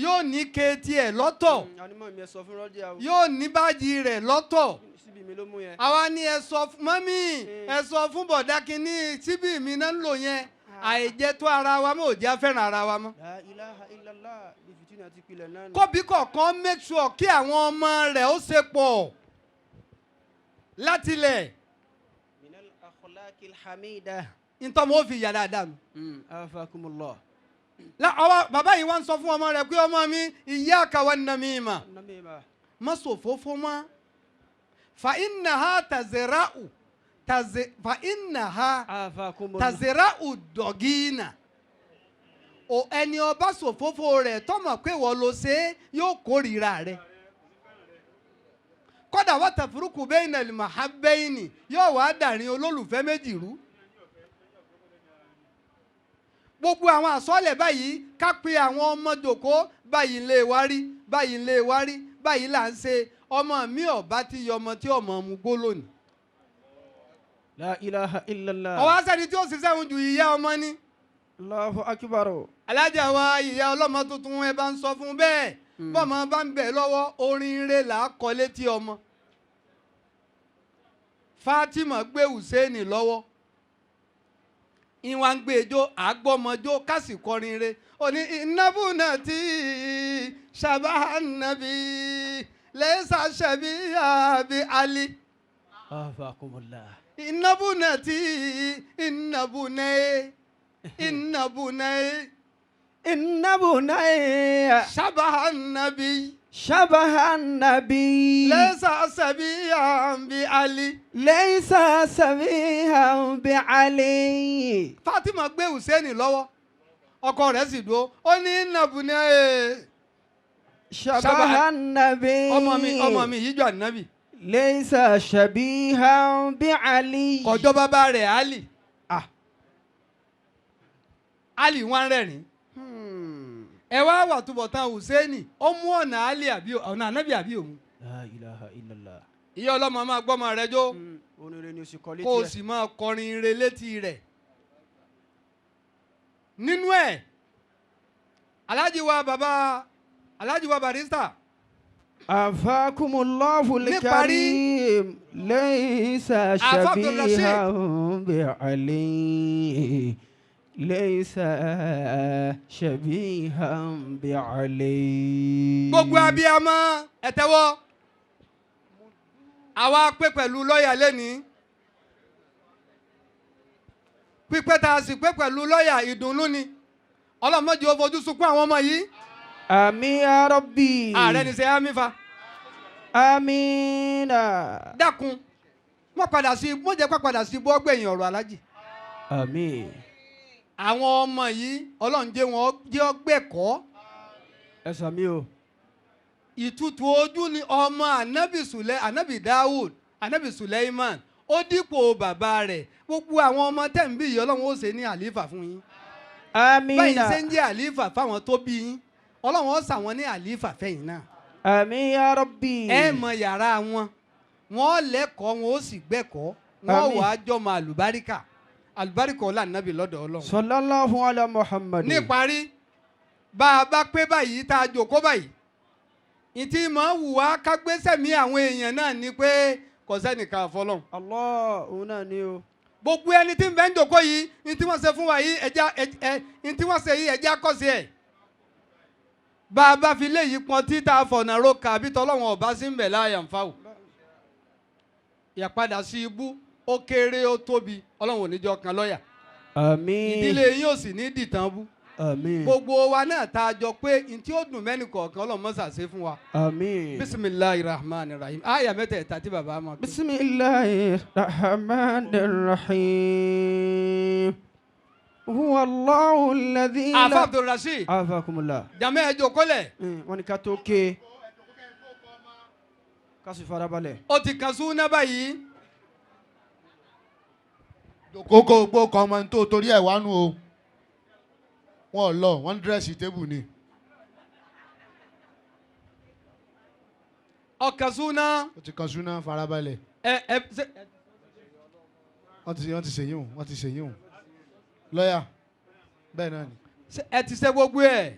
yóò ní kéétì ẹ̀ lọ́tọ̀. Ànímọ̀ mi, ẹ sọ fún rọ́dí àwọn. Yóò ní báàjì rẹ̀ lọ́tọ̀. Síbi mi ló mú yẹn. Àwa ni ẹ sọ fún mummy, ẹ sọ fún bọ̀dá kínní, síbí mi náà ń lò yẹn. Àìjẹ́ tó ara wa mọ́ ò jẹ́ fẹ́ràn ara wa mọ́. La ilaha illallah, bí fìtínà ti pilẹ̀ náà nù. Kóbi kọ̀ọ̀kan make sure kí àwọn ọmọ rẹ̀ ó ṣe pọ̀ látilẹ̀. Minal akhlaqil hamida. Ntọ́mọ ó fi yà dáadáa nù. Afakumullah. Ọwọ́ bàbá yìí wá ń sọ fún ọmọ rẹ̀ pé, "Ọmọ mi, iyyaka wan namima." Namima. Má ṣòfófó mọ́. Fa innaha tazra'u fa innaha Afakumullah. tazra'u dọ̀gínà. O ẹni ọba ṣòfófó rẹ̀ tọmọ pé wọ́n ló ṣe é, yóò kórìíra rẹ̀. Kódà wa tafruqu bayna al-mahabbayni, yóò wá dàrin olólùfẹ́ méjì rú. Gbogbo àwọn àsọlẹ̀ báyìí, ká pe àwọn ọmọ jòkó, báyìí ń lé wa rí, báyìí ń lé wa rí, báyìí là ń ṣe. Ọmọ mi ọba ti yọ ọmọ tí ọmọ mu gbó lónìí. La ilaha illallah. Ọwọ́ asẹ́ni tí ó ṣiṣẹ́ òun ju ìyá ọmọ ni. Allahu akbar. Alájà wa, ìyá ọlọ́mọ tuntun, ẹ bá ń sọ fún bẹ́ẹ̀. Bọ́mọ bá ń bẹ̀ lọ́wọ́, orin rẹ̀ là á kọ létí ọmọ. Fatima gbé Hùsẹ́ẹ̀nì lọ́wọ́, ìwà ń gbé ejò àgbọ̀mọjó kásì kọrin re. Ó ní ìnábùnà tí ṣàbá nàbí lẹ́sà ṣẹ̀bí àbí Ali. Afakumullah. Ìnábùnà tí ìnábùnà ìnábùnà Inna bunayya ṣàbá nàbí shabaha nabi. lẹ́sà ṣẹ̀bí àbí Ali. Laysa sabihan bi Ali. Fatima gbé Hùsẹ́ẹ̀nì lọ́wọ́, ọkọ rẹ̀ sì dúró, ó ní ìnábùnà Shabaha nabi. Ọmọ mi, ọmọ mi yìí jọ ànábì. Laysa shabihan bi Ali. Kọjọ́ bàbá rẹ̀ Ali. Ah. Ali wọn rẹ́rìn. Ẹ wá wà túbọ̀ tán, Hùsẹ́ẹ̀nì ó mú ọ̀nà Ali àbí ọ̀nà ànábì àbí òun. La ilaha illallah. Ìyá ọlọ́mọ, máa gbọ́mọ rẹ jó. Oníire ni o sì kọ́ létí Kó o ẹ̀. sì máa kọrin ire létí rẹ̀. Nínú ẹ̀, aláàjì wa, bàbá aláàjì wa Barrister. Afakumullahu Níparí, al-karim. Laysa Àfáà Abdulrasheed. shabihan bi Ali. Laysa shabihan bi Ali. Gbogbo abiyamọ, ẹ tẹ́wọ́. Àwa pé pẹ̀lú lọ́ọ̀yà lẹ́ni pípẹ́ tá a sì pé pẹ̀lú lọ́ọ̀yà, ìdùnnú ni. Ọlọ́mọdé ó fojú sunkún àwọn ọmọ yìí. Àmín ya Rabbi. Ààrẹ ní sẹ́ àmì fa. Amina. Dákun, wọ́n padà sí, wọ́n jẹ́ padà sí bọ́ gbẹ̀yìn ọ̀rọ̀ alájì. Àmín. Àwọn ọmọ yìí, Ọlọ́run jẹ́ wọn jẹ́ ọgbẹ́kọ̀ọ́. Ẹ sàmí o. Ìtutù ojú ni ọmọ anabi sule, anabi Dawud, anabi Suleiman, ó dípò bàbá rẹ̀. Gbogbo àwọn ọmọ tẹ̀ ń bí yìí, Ọlọ́run ó ṣe ní àlífà fún yín. Báyìí Amina. ṣe ń jẹ́ àlífà fáwọn tó bí yín, Ọlọ́run ó ṣàwọn ní àlífà fẹ́yìn náà. Àmín ya Rabbi. Ẹ mọ yàrá wọn, wọn lẹ́kọ̀ọ́, wọn ó sì gbẹ́kọ̀ọ́ wọn. Àmín. Wàá jọmọ àlùbáríkà, àlùbáríkà ọlá nàbì lọ́dọ̀ Ọlọ́run. Sallallahu ala Muhammad. Níparí, bá a bá pé báyìí tá a jòkó báyìí. Ìtì mọ̀ wù wá kágbésẹ̀mí àwọn èèyàn náà ni pé kò sẹ́nìkan àfọlọ́hún. Allah òun náà ni o. Gbogbo ẹni tí ń bẹ ń jòkó yìí, ní tí wọ́n ṣe fún wa yìí, ẹja ẹ ní tí wọ́n ṣe yìí, ẹja kọ́ sí ẹ̀. Bá a bá fi léyìí pọn títà fọ̀nà roka àbí tọ́lọ́wọ̀n ọba sí ń bẹ̀ láàyè ń fáwọ̀. Ìyàpadà sí ibú ó kéré ó tóbi, Ọlọ́run ò ní jọ kan lọ́yà. Àmín. Ìdílé yín ò sì ní dìtàn bú. Àmín. Gbogbo wa náà tá a jọ pé n tí ó dùn mẹ́ni kọ̀ọ̀kan, Ọlọ́run mọ́sà ṣe fún wa. Àmín. Bisimilahi rahman rahim. Aya mẹ́tẹ̀ẹ̀ta tí bàbá máa kí. بسم الله الرحمن الرحيم هو الله الذي Àfa لا Abdulrasheed. عافاكم الله. Jàmẹ́ ẹ jókòólẹ̀. Wọ́n ní ká tó ké ká sì farabalẹ̀. Ó ti kàn súná báyìí. Kókó gbó kan ọmọ tó torí ẹ̀ wánu o. Wọn ò lọ, wọ́n ń dress table ni. Ọkàn súná. Ó ti kan súná, farabalẹ̀. Ẹ ẹ ṣe. Wọ́n ti ṣèyí hùn, wọ́n ti ṣèyí hùn. Lọ́yà bẹ́ẹ̀ náà ni. Ṣé ẹ ti ṣe gbogbo ẹ?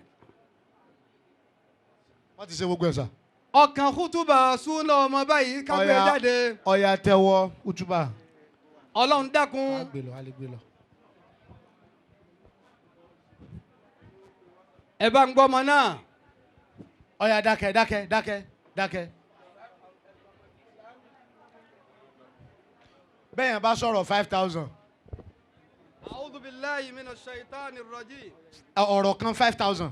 Wọ́n ti ṣe gbogbo ẹ̀ sà. Ọkàn kútùbà súná ọmọ báyìí ká gbé Ọya. jáde. Ọ̀yà tẹ́wọ́ kútúbà. Ọlọ́run dákun. Á gbé lọ, á lè gbé lọ. Ẹ bá ń gbọ́ ọmọ náà. Ọ̀yà dákẹ́ dákẹ́ dákẹ́ dákẹ́. Bẹ́ẹ̀ yẹn bá sọ̀rọ̀ 5,000. أعوذ بالله من الشيطان الرجيم. Ọ̀rọ̀ kan 5,000.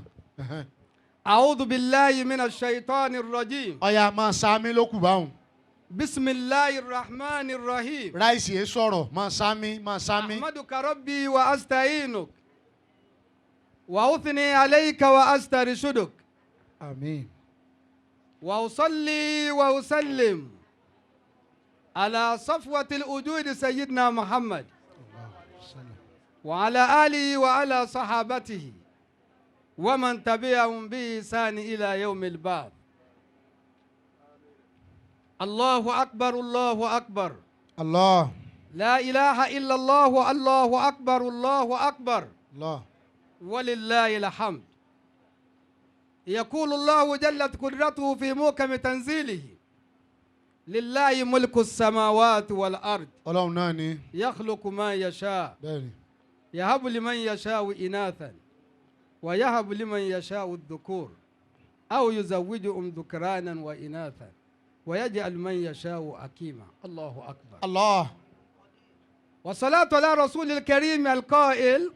أعوذ بالله من الشيطان الرجيم. Ọ̀yà máa sáámi ló kù báwọn. بسم الله الرحمن الرحيم. Ráìsì yẹn sọ̀rọ̀ máa sáámi máa sáámi. أحمدك ربي وأستعينك وأثني عليك وأسترشدك. Àmín. وأصلي وأسلم على صفوة الوجود سيدنا محمد وعلى آله وعلى صحابته ومن تبعهم بإحسان إلى يوم البعث. الله أكبر الله أكبر. Allah. لا إله إلا الله الله أكبر الله أكبر. Allah. ولله الحمد. يقول الله جلت قدرته في محكم تنزيله: لله ملك السماوات والأرض. Ọlọ́run náà ni. يخلق ما يشاء. Bẹ́ẹ̀ni. يهب لمن يشاء إناثا ويهب لمن يشاء الذكور أو يزوجهم ذكرانا وإناثا ويجعل من يشاء عقيما. الله أكبر. Allah. والصلاة على رسول الكريم القائل: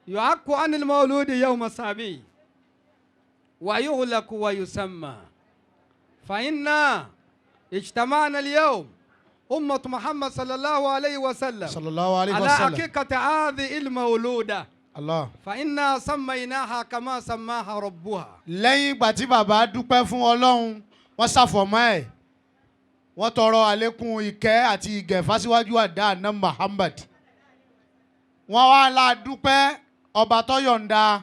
يعق عن المولود يوم سابع ويهلك ويسمى. فإنا اجتمعنا اليوم أمة محمد صلى الله عليه وسلم صلى الله عليه على وسلم. حقيقة هذه المولودة. Allah. فإنا سميناها كما سماها ربها. Lẹ́yìn ìgbà tí bàbá dúpẹ́ fún Ọlọ́run, wọ́n ṣàfọ̀mọ́ ẹ̀, wọ́n tọrọ àlékún ìkẹ́ àti ìgẹ̀ fásiwájú àdá àná Muhammad. Wọ́n wá la dúpẹ́ ọba tó yọ̀ǹda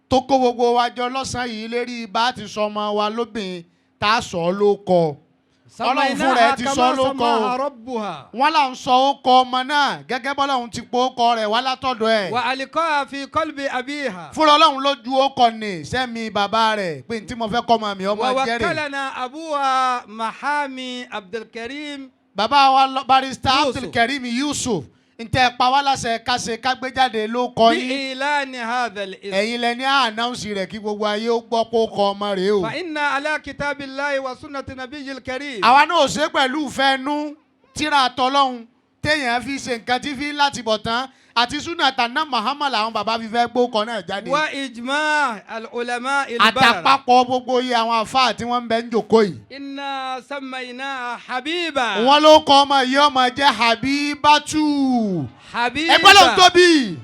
tó kó gbogbo wa jọ lọ́sàn-án yìí lérí bá a ti sọ ọmọ wa lóbìnrin tá a sọ ọ́ ló kọ. Ọlọ́run fúnra ẹ̀ ti sọ ọ́ ló kọ o. سميناها كما سماها ربها. Wọ́n là ń sọ ó kọ ọmọ náà gẹ́gẹ́ bọ́lọ́run ti po ó kọ rẹ̀ wá látọ̀dọ̀ ẹ̀. وألقاها في قلب أبيها. Fúnra Ọlọ́run ló ju ó kọ ní sẹ́mi bàbá rẹ̀ pé ní tí mo fẹ́ kọ́ ọmọ mi ọmọ jẹ́rìí. ووكلنا أبوها محامي عبد الكريم Bàbá wa barrister Yusuf. Abdulkareem Yusuf ntẹ pa wá láṣẹ káṣe kágbéjáde ló kọ yín. بإعلان هذا الاسم. Ẹ̀yin lẹ ní announce rẹ̀ kí gbogbo ayé ó gbọ́ kó kọ ọmọ rẹ̀ o. فإنا على كتاب الله وسنة نبي الكريم. Àwa náà ò ṣe pẹ̀lú ìfẹ́ nú tíra tọlọ́hun téèyàn fi ṣe nǹkan tí fi láti bọ̀ tán àti súnà tànà Muhammad làwọn bàbá fi fẹ́ gbó kọ náà jáde. وإجماع العلماء البررة. Àtàpapọ̀ gbogbo iye àwọn àfáà tí wọ́n ń bẹ ń jòkó yìí. إنا سميناها حبيبة. Wọ́n ló kọ ọmọ yìí ọmọ jẹ́ Habibatu. حبيبة. Ẹgbẹ́ ló ń tóbi.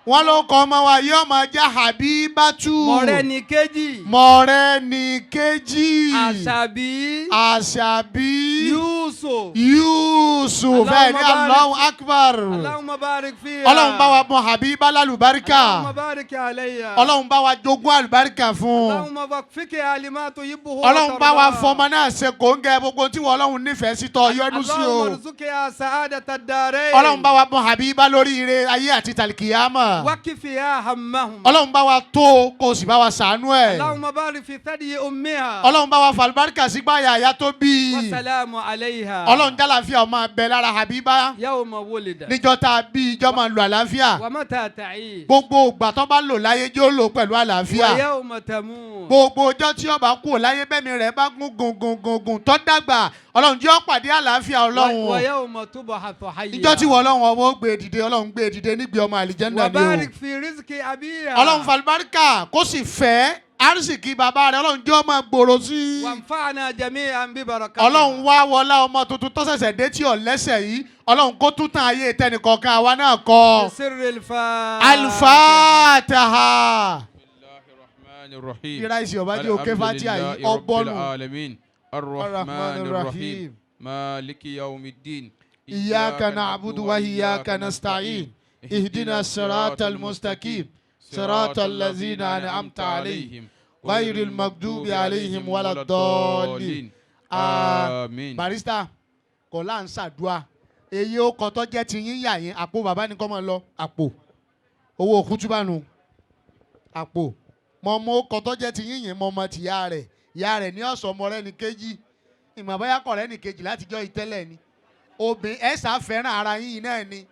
Wọ́n ló kọ ọmọ wa yìí ọmọ jẹ́ Habibatu. Mọ̀rẹ́nìkejì. Mọ̀rẹ́nìkejì. Àṣàbí. Àṣàbí. Yusuf. Yusuf. Yusuf ẹ ní Allahu Akbar. Allahumma barik fiha. Ọlọ́run bá wa mọ Habiba lálùbáríkà. Allahumma barik alayha. Ọlọ́run bá wa jogún àlùbáríkà fún un. Allahumma waffiqha lima tuhibbuhu. Ọlọ́run bá wa fọmọ náà ṣe kòńgẹ́ gbogbo tí wọ́n Ọlọ́run nífẹ̀ẹ́ sí tọ́ yọ́nú sí o. Allahumma rzuqha sa'adata ad-darain. Ọlọ́run bá wa mọ Habiba lórí ire ayé àti tàlìkìyàmọ̀. Wakifiha hammahum. Ọlọ́run bá wa tó kó o sì bá wa ṣàánú ẹ̀. Allahumma barik fi thadyi ummiha. Ọlọ́run bá wa fàlùbáríkà sígbàyà àyà tó bí i. Wa salamu alayha. Ọlọ́run jálàáfíà ọmọ abẹ lára Habiba. Yawma wulida. Níjọ́ tá a bí ijọ́ máa lo àlàáfíà. Wa mata ta'ish. Gbogbo ìgbà tó bá lò láyé jẹ́ ó lò pẹ̀lú àlàáfíà. Wa yawma tamut. Gbogbo ọjọ́ tí ó bá kú láyé bẹ́mi rẹ̀ bá gún gùn gùn gùn gùn tó dàgbà Ọlọ́run jẹ́ ó pàdé àlàáfíà Ọlọ́run. Wa yawma tub'athu hayya. Ìjọ́ tí wọ́n Ọlọ́run ọmọ gbé dìde Ọlọ́run gbé dìde nígbè ọmọ àlìjẹ́ndà ni o. Wa barik fi rizqi abiha. Ọlọ́run falùbáríkà kó sì fẹ́ arísìkí bàbá rẹ̀ Ọlọ́run jẹ́ ó máa gbòòrò sí i. Wanfa'na jami'an bi barakatiha. Ọlọ́run wá wọlá ọmọ tuntun tó ṣẹ̀ṣẹ̀ dé tí ò lẹ́sẹ̀ yìí Ọlọ́run kó tún tàn ayé tẹnìkọ̀ọ̀kan àwa náà kọ. Sirril Fatiha. Al-Fatiha. Bismillahir Bí ráìsì ọba jẹ́ òkè Fatiha yìí ọgbọ́nù. Alamin. Ar-Rahmanir Rahim. Maliki yawmiddin. Iyyaka na'budu wa iyyaka nasta'in. Ihdina siratal mustaqim. Siratal lazina an'amta alayhim. Ghayril maghdubi alayhim waladdallin. Àmín. Barrister kọ́lá ń ṣàdúà èyí ó kọ́ tó jẹ́ ti yín yà yín àpò bàbá ni kọ́ máa lọ àpò owó kútúbánu àpò mọ ọmọ ó kọ́ tó jẹ́ ti yín yín mọ ọmọ ti ìyá rẹ̀ ìyá rẹ̀ ní ọ̀sán ọmọ rẹ̀ ní kejì ìmọ̀ bóyá kọ̀ rẹ̀ ní kejì látijọ́ ìtẹ́lẹ̀ ni obìnrin ẹ̀ sá fẹ́ràn ara yín náà ni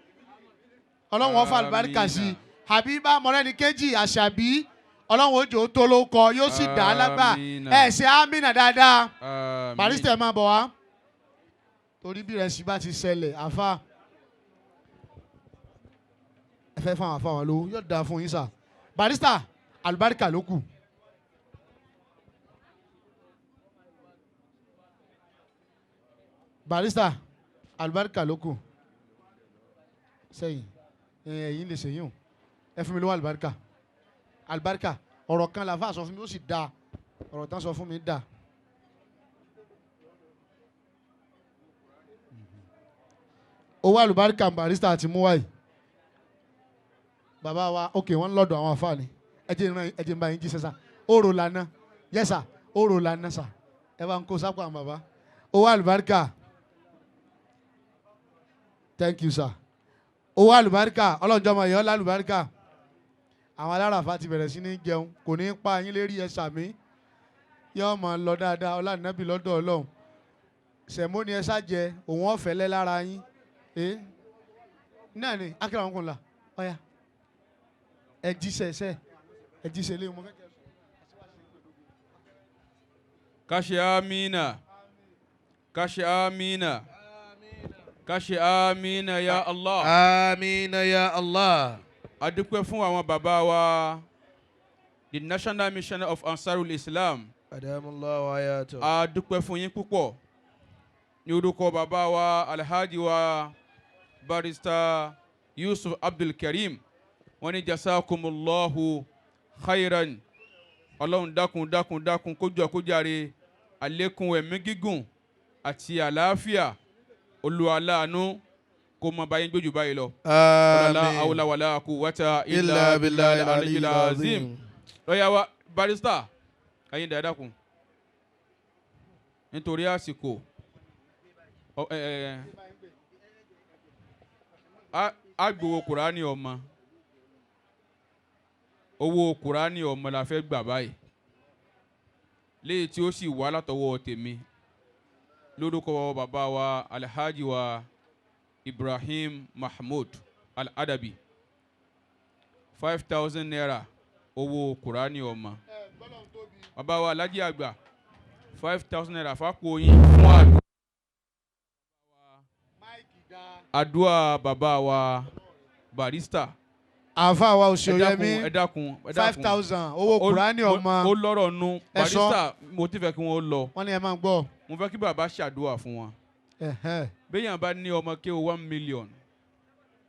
Ọlọ́run ó fa àlùbáríkà sí i Habiba mọ̀rẹ́ni kejì Àṣàbí Ọlọ́run ó jò ó tó ló kọ yóò sì dá a lágbà ẹ̀ ṣe ámìnà dáadáa. Àmín. Barrister máa bọ̀ wá torí bí ìrẹsì bá ti ṣẹlẹ̀ àfa ẹ fẹ́ fáwọn àfa wọn lówó yóò dáa fún yín sà. Barrister àlùbáríkà ló kù. Barrister àlùbáríkà ló kù sẹ́yìn ẹ̀yin lè ṣèyún ẹ fún mi lówó àlùbáríkà àlùbáríkà ọ̀rọ̀ kan làfa sọ fún mi ó sì dáa ọ̀rọ̀ tán sọ fún mi dáa. Owó àlùbáríkà Barrister àti muwai bàbá wa ok wọ́n ń lọ́dọ̀ àwọn àfáàní ẹ jẹ́ n bá yín jíṣẹ́ sá òrò lànà yẹ́sà òrò lànà sà ẹ bá ń kó sápò àwọn bàbá owó àlùbáríkà thank you sir owó àlùbáríkà ọlọ́njọ́ ọmọ ìyọ́ lálùbáríkà àwọn aláràfà ti bẹ̀rẹ̀ sí ní jẹun kò ní pa yín lérí ẹ sàmí yóò máa lọ dáadáa ọlànàbí lọ́dọ̀ Ọlọ́run sẹ̀mó ni ẹ sá jẹ òun ọ̀fẹ́ lẹ́ lára yín náà ni akérò àwọn kò la ọ̀ya ẹ jíṣẹ́ ẹsẹ̀ ẹ jíṣẹ́ lé mo fẹ́ kẹ́. Kashi amina. Kashi amina. Kashi amina ya Allah. Amina ya Allah. A dúpẹ́ fún àwọn bàbá wa the National Mission of Ansarul Islam. Adamallahu hayatahu. A dúpẹ́ fún yín púpọ̀ ní orúkọ bàbá wa Alhaji wa Barrister Yusuf Abdulkareem wọ́n ní jasakumullahu khairan. Ọlọ́run dákun dákun dákun kójú àkójáre àlékún ẹ̀mí gígùn àti àlàáfíà Olúwa aláàánú kó mọ báyìí gbójú báyìí lọ. Wala hawla wala quwwata illa billahi al-aliyyil azim. Lọ́yà wa Barrister ẹ̀yin dáadáa nítorí àsìkò a gbowó Kùránì ọmọ owó Kùránì ọmọ la fẹ́ gbà báyìí léyìí tí ó sì wá látọwọ́ tèmi lórúkọ bàbá wa Alhaji wa Ibrahim Mahmood Al-Adabi 5,000 naira owó Kùránì ọmọ bàbá wa Alhaji àgbà 5,000 naira fáko yín fún àdúrà bàbá wa Barrister. Àfa wa Òṣèyẹmí ẹ dákun ẹ dákun 5,000 owó Kùránì ọmọ ó lọ́rọ̀ nu Barrister mo ti fẹ́ kí wọ́n lọ. Wọ́n ní ẹ máa gbọ́. Mo fẹ́ kí bàbá ṣàdúrà fún wọn. Béèyàn bá ní ọmọ kí o 1 million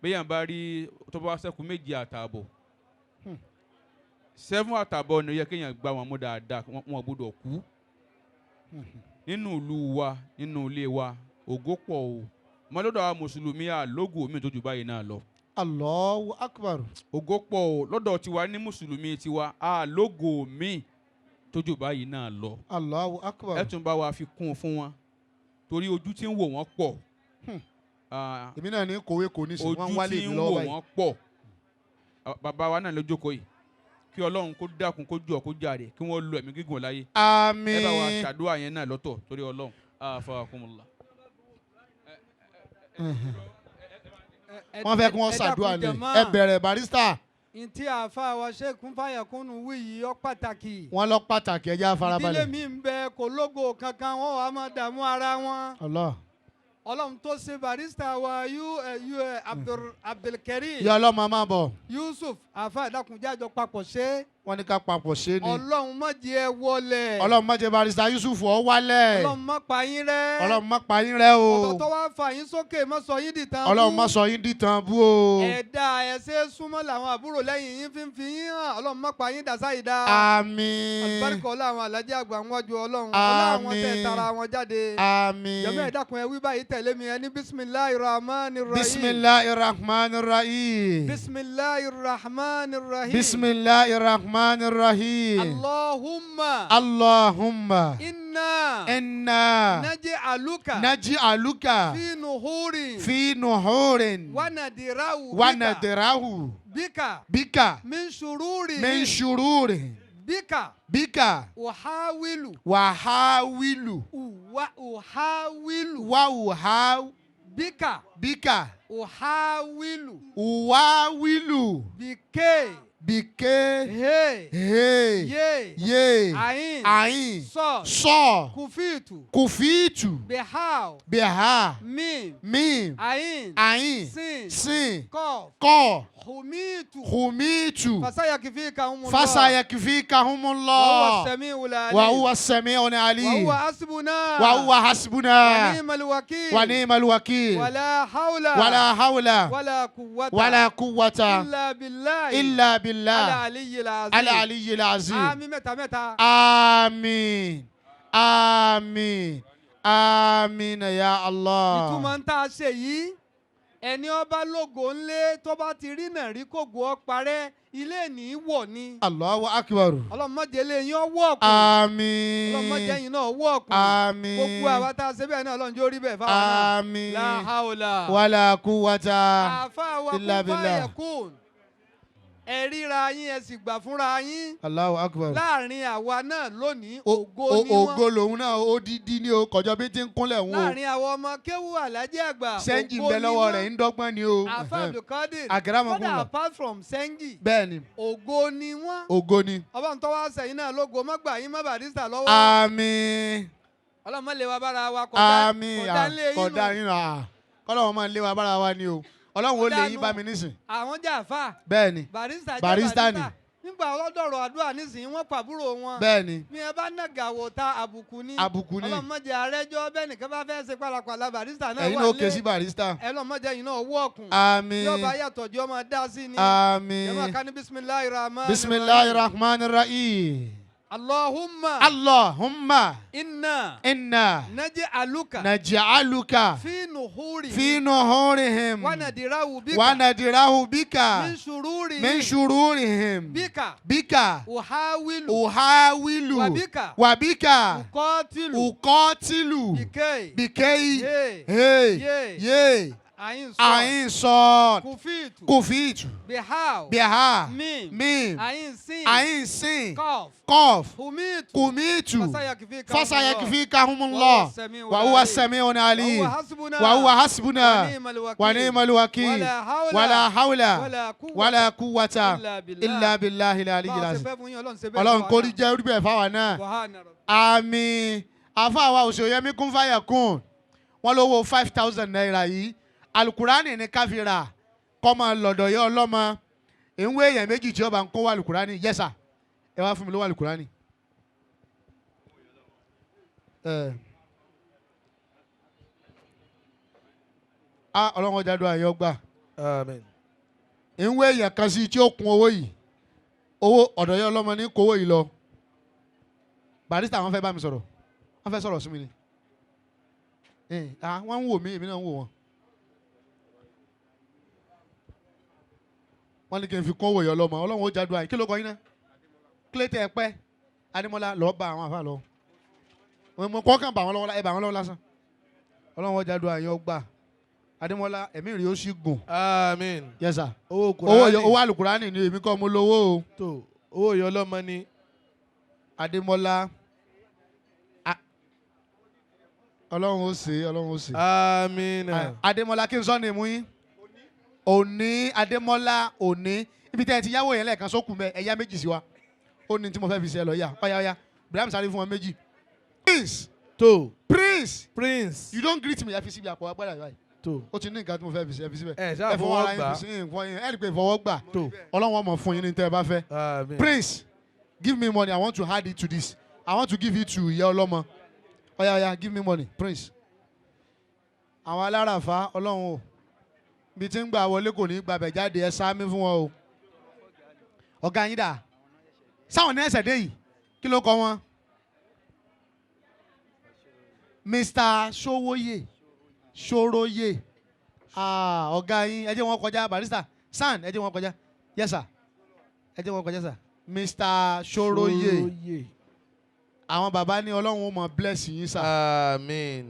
béèyàn bá rí tó bá ṣẹ́kù 2.5 7.5 ni ó yẹ kéèyàn gbá wọn mú dáadáa wọn gbọ́dọ̀ kú. Nínú ìlú wa nínú ilé wa Ògo pọ̀ o, mọ lọ́dọ̀ àwọn mùsùlùmí àlógo mi tó ju báyìí náà lọ. Allahu akbar. Ògo pọ̀ o lọ́dọ̀ tiwa ní mùsùlùmí tiwa, àlógo mi tó ju báyìí náà lọ. Allahu akbar. Ẹ tún bá wa fi kún un fún wọn torí ojú tí ń wò wọ́n pọ̀. Èmi náà ní kòwé kò ní sìn, wọ́n ń Ojú wálé tí mi ń lọ́wọ́ wò báyìí. wọ́n pọ̀. Bàbá wa náà ló jókòó yìí, kí Ọlọ́run kó dákun, kó jọ, kó jàre, kí wọ́n lo ẹ̀mí gígùn láyé. Àmín. Ẹ bá wa ṣàdúrà yẹn náà lọ́tọ̀ torí Ọlọ́run. Afakumullah. Wọ́n fẹ́ kí wọ́n ṣàdúrà ni. Ẹ bẹ̀rẹ̀, barrister. Ntí àáfàá wa Sheikh Fayakunu wí yìí ó pàtàkì. Wọ́n lọ pàtàkì, ẹ jẹ́ á Ìdílé farabalẹ̀. mi ń bẹ, kò lógo kankan, wọ́n wàá máa dààmú ara wọn. Allah. Ọlọ́run tó ṣe barrister wa Abdulkareem Ìyá ọlọ́mọ máa bọ̀. Yusuf, àáfàá, ìdákunjájọ papọ̀ ṣe. Wọ́n ní ká papọ̀ ṣe ni. Ọlọ́run má jẹ́ ẹ wọlé. Ọlọ́run má jẹ́ barrister Yusuf ọ wálẹ̀. Ọlọ́run má pa yín rẹ́. Ọlọ́run má pa yín rẹ́ o. Ọ̀tọ̀ tó wá fà yín sókè, má sọ yín dìtàn. Ọlọ́run má sọ yín dìtàn bú o. Ẹ̀dá ẹ̀ṣẹ̀ súnmọ́ làwọn àbúrò lẹ́yìn yín fi ń fi yín hàn. Ọlọ́run má pa yín dàsá yìí dá. Àmín. Àlùbáríkà ọlá àwọn alájẹ àgbà ń wájú Ọlọ́run. Ọlá àwọn tẹ̀ Àmín. tara wọn jáde. Àmín. Jẹ́mọ́, ẹ dákun, ẹ wí báyìí tẹ̀lé mi, ẹ ní bisimilahi rahman rahim. Bisimilahi rahman rahim. Bisimilahi rahman rahim. Bisimilahi rahman rahim. Allahumma. Allahumma. Inna. Inna. Naj'aluka. Naj'aluka. Fi nuhuri. Fi nuhurin. Wa nadra'u. Wa nadra'u. Bika. Bika. Min shururi. Min shururi. Bika. Bika. Uhawilu. Wahawilu. Wa uhawilu. Wa uha. Bika. Bika. Uhawilu. Uwawilu. Bike. Bike. He. He. Ye. Ye. Ain. Ain. Sọ. Sọ. Kufitu. Kufitu. Behao. Beha. Mim. Mim. Ain. Ain. Sin. Sin. Kof. Kọ. Humitu. Humitu. Fasayakfikahumullah. Fasayakfikahumullah. Wa huwa samiul alim. Wa huwa samiul alim. Wa huwa hasbuna. Wa huwa hasbuna. Wa ni'mal wakil. Wa ni'mal wakil. Wala hawla. Wala hawla. Wala quwwata. Wala quwwata. Illa billahi. Illa billah. Al aliyyil azim. Al aliyyil azim. Àmín mẹ́ta mẹ́ta. Àmín. Àmín. Àmín ya Allah. Ìtumọ̀ ń tá a ṣe yìí, ẹni ọba lógo ńlé tó bá ti rí náà rí kògó ọ parẹ́, ilé ní í wọ̀ ni. Allahu akbar. Ọlọ́mọdé lè yín ọwọ́ ọ̀kùn. Àmín. Ọlọ́mọdé yín náà ọwọ́ ọ̀kùn. Àmín. Gbogbo àwa tá a ṣe bẹ́ẹ̀ náà, Ọlọ́run jó rí bẹ́ẹ̀ fáwọn náà. Àmín. La hawla. Wala quwwata. Àáfàá wa illa kún billah. fáyẹ̀kùn. Ẹ ríra yín, ẹ sì gbà fúnra yín. Allahu akbar. Láàrin àwa náà lónìí, ògo ni wọ́n. Ògo lòun náà, ó dídí ní o, kọjọ bí ti ń kúnlẹ̀ ń o. Láàrin àwọn ọmọ kéwú alájẹ àgbà, Sẹ́ńjì ń ògo bẹ ni lọ́wọ́ wọ́n. rẹ̀, ń dọ́gbọ́n ni o. Àáfàá Abdulkadir. Akramakumullah. Kódà apart from sẹ́ńjì, Bẹ́ẹ̀ni, ògo ni wọ́n. Ògo ni. Ọba ń tọ́wọ́ sẹ́yìn náà lógo, má gbà yín má barrister lọ́wọ́. Àmín. Ọlọ́run má lé wa bára wa kọ̀dá. Àmín. Kọ̀dá ńlé yín Kọ̀dá nù. yín nù. Kọ́lọ́ wọn máa lé wa bára wa ni o. Ọlọ́run ó lé yín Kọ̀dá bá nù. mi nísìn. Àwọn jàfà. Bẹ́ẹ̀ni. Barrister jẹ́ Barrister ni. Nígbà ọlọ́dọ̀rọ̀ àdúrà nísìnyí, wọ́n pàbúrò wọn. Bẹ́ẹ̀ni. Bí ẹ bá nàgà wò ta, àbùkù ni. Àbùkù ni. Ọlọ́run má jẹ́ arẹ́jọ́ bẹ́ẹ̀ nìkan bá fẹ́ ṣe pálapàla, barrister náà Ẹ̀yin wà náà ó lé. ké sí barrister. Ẹ lọ́ọ́ má jẹ́ yín náà wọ́ ọ̀kùn. Àmín. Yóò bá yàtọ̀ jẹ́ ọmọ dá sí ni. Àmín. Ẹ máa ká ní bisimilahi rahman. Bisimilahi rahman rahim. Allahumma. Allahumma. Inna. Inna. Naj'aluka. Naj'aluka. Fi nuhuri. Fi nuhurihim. Wa nadra'u bika. Wa nadra'u bika. Min shururi. Min shururihim. Bika. Bika. Uhawilu. Uhawilu. Wabika. Wabika. Uqatilu. Uqatilu. Bikei. Bikei. Ye. Hey. Ye. Ye. Ayin sọ. Ayin sọ. Kufitu. Kufitu. Bihao. Biha. Mim. Mim. Ayin sin. Ayin sin. Kof. Kof. Humitu. Kumitu. Fasayakfikahumullah. Fasayakfikahumullah. Wa huwa samiun alim. Wa huwa hasbuna. Wa huwa hasbuna. Wa ni'mal wakil. Wa ni'mal wakil. Wala hawla. Wala hawla. Wala quwwata. Wala quwwata. Illa billah. Illa billahi al-aliyyil Bá a ṣe azim. fẹ́ fún yín, Ọlọ́run ṣe bẹ́ẹ̀ Ọlọ́run fún wa kò rí náà. jẹ́ orí bẹ́ẹ̀ fáwa náà. Subhana rabbi. Àmín. Àfa wa Òṣòyẹmí kún fàyà kún. Wọ́n lówó ₦5,000 yìí. Alukurani ní káfíra. Kọ́mọ lọ́dọ̀ yẹ ọlọ́mọ. Ìwé èèyàn méjì tí ó bá ń kó alukurani. Yes sir. Ẹ wá fún mi lówó alukurani. Ẹ. A Ọlọ́run ọjà dùn àyọ̀ gbà. Àmín. Ìwé èèyàn kan sí tí ó kún owó yìí. Owó ọ̀dọ̀ yẹ ọlọ́mọ ní kówó yìí lọ. Barrister, wọn fẹ́ bá mi sọ̀rọ̀. Wọ́n fẹ́ sọ̀rọ̀ sí mi ni. Wọ́n ń wò mí, èmi náà ń wò wọ́n. Wọ́n ní kí n fi kún owó ìyá ọlọ́mọ. Ọlọ́run ó jádùá yìí. Kí ló kọ yín náà? Kílẹ̀tẹ̀ ẹ pẹ́. Adémọ́lá lọ́ọ́ bá àwọn àfa lọ. Mo kọ́ kàn bà wọ́n lọ́wọ́, ẹ bà wọ́n lọ́wọ́ lásán. Ọlọ́run ó jádùá yín, ó gbà. Adémọ́lá, ẹ̀mí rí ó sì gùn. Àmín. Yes sir. Owó Kùránì. Owó àlùkùránì ni èmi kọ́ mo lówó o. Tó owó ìyá ọlọ́mọ ni. Adémọ́lá, Ọlọ́run ó ṣe, Ọlọ́run ó ṣe. Àmín. Adémọ́lá, kí n sọ ní ìmú yín. Òní Adémọ́lá òní ibi tẹ́ ẹ ti yáwó yẹn lẹ́ẹ̀kan sókùn mẹ́ ẹ̀yá méjì sí wa. Ó ní tí mo fẹ́ fi ṣe ẹ lọ yá. Ọ̀yá ọ̀yá Ibrahim sáré fún wọn méjì. Prince. Tó. Prince. Prince. You don't greet me, ẹ fi síbi àpò agbára báyìí. Tó. Ó ti ní nǹkan tí mo fẹ́ fi ṣe, ẹ fi síbẹ̀. Ẹ ṣáà Ẹ fọwọ́ ara fọwọ́ yín gbà. fi sí nǹkan yín. Ẹ rí i pé ìfọwọ́ gbà. Tó. Ọlọ́run ọmọ fún yín ní tẹ́ ẹ bá fẹ́. Àmín. Prince, give me money. I want to add it to this. I want to give it to ìyá ọlọ́mọ. Ọ̀yá ọ̀yá, give me money, Prince. Àwọn aláràfá, Ọlọ́run o. Ibi tí ń gbà wọlé kò ní gbàbẹ̀ jáde, ẹ sáámi fún wọn o. Ọ̀gá yín dà? Sáwọn ní ẹsẹ̀ dé yìí, kí ló kọ wọn? Mr. Sowoye, Soroye. Ọ̀gá yín, ẹ jẹ́ wọn kọjá, barrister. San, ẹ jẹ́ wọn kọjá. Yes sir. Ẹ jẹ́ wọn kọjá sir. Mr. Soroye. Àwọn bàbá ní Ọlọ́run ó mọ bless yín sir. Àmín.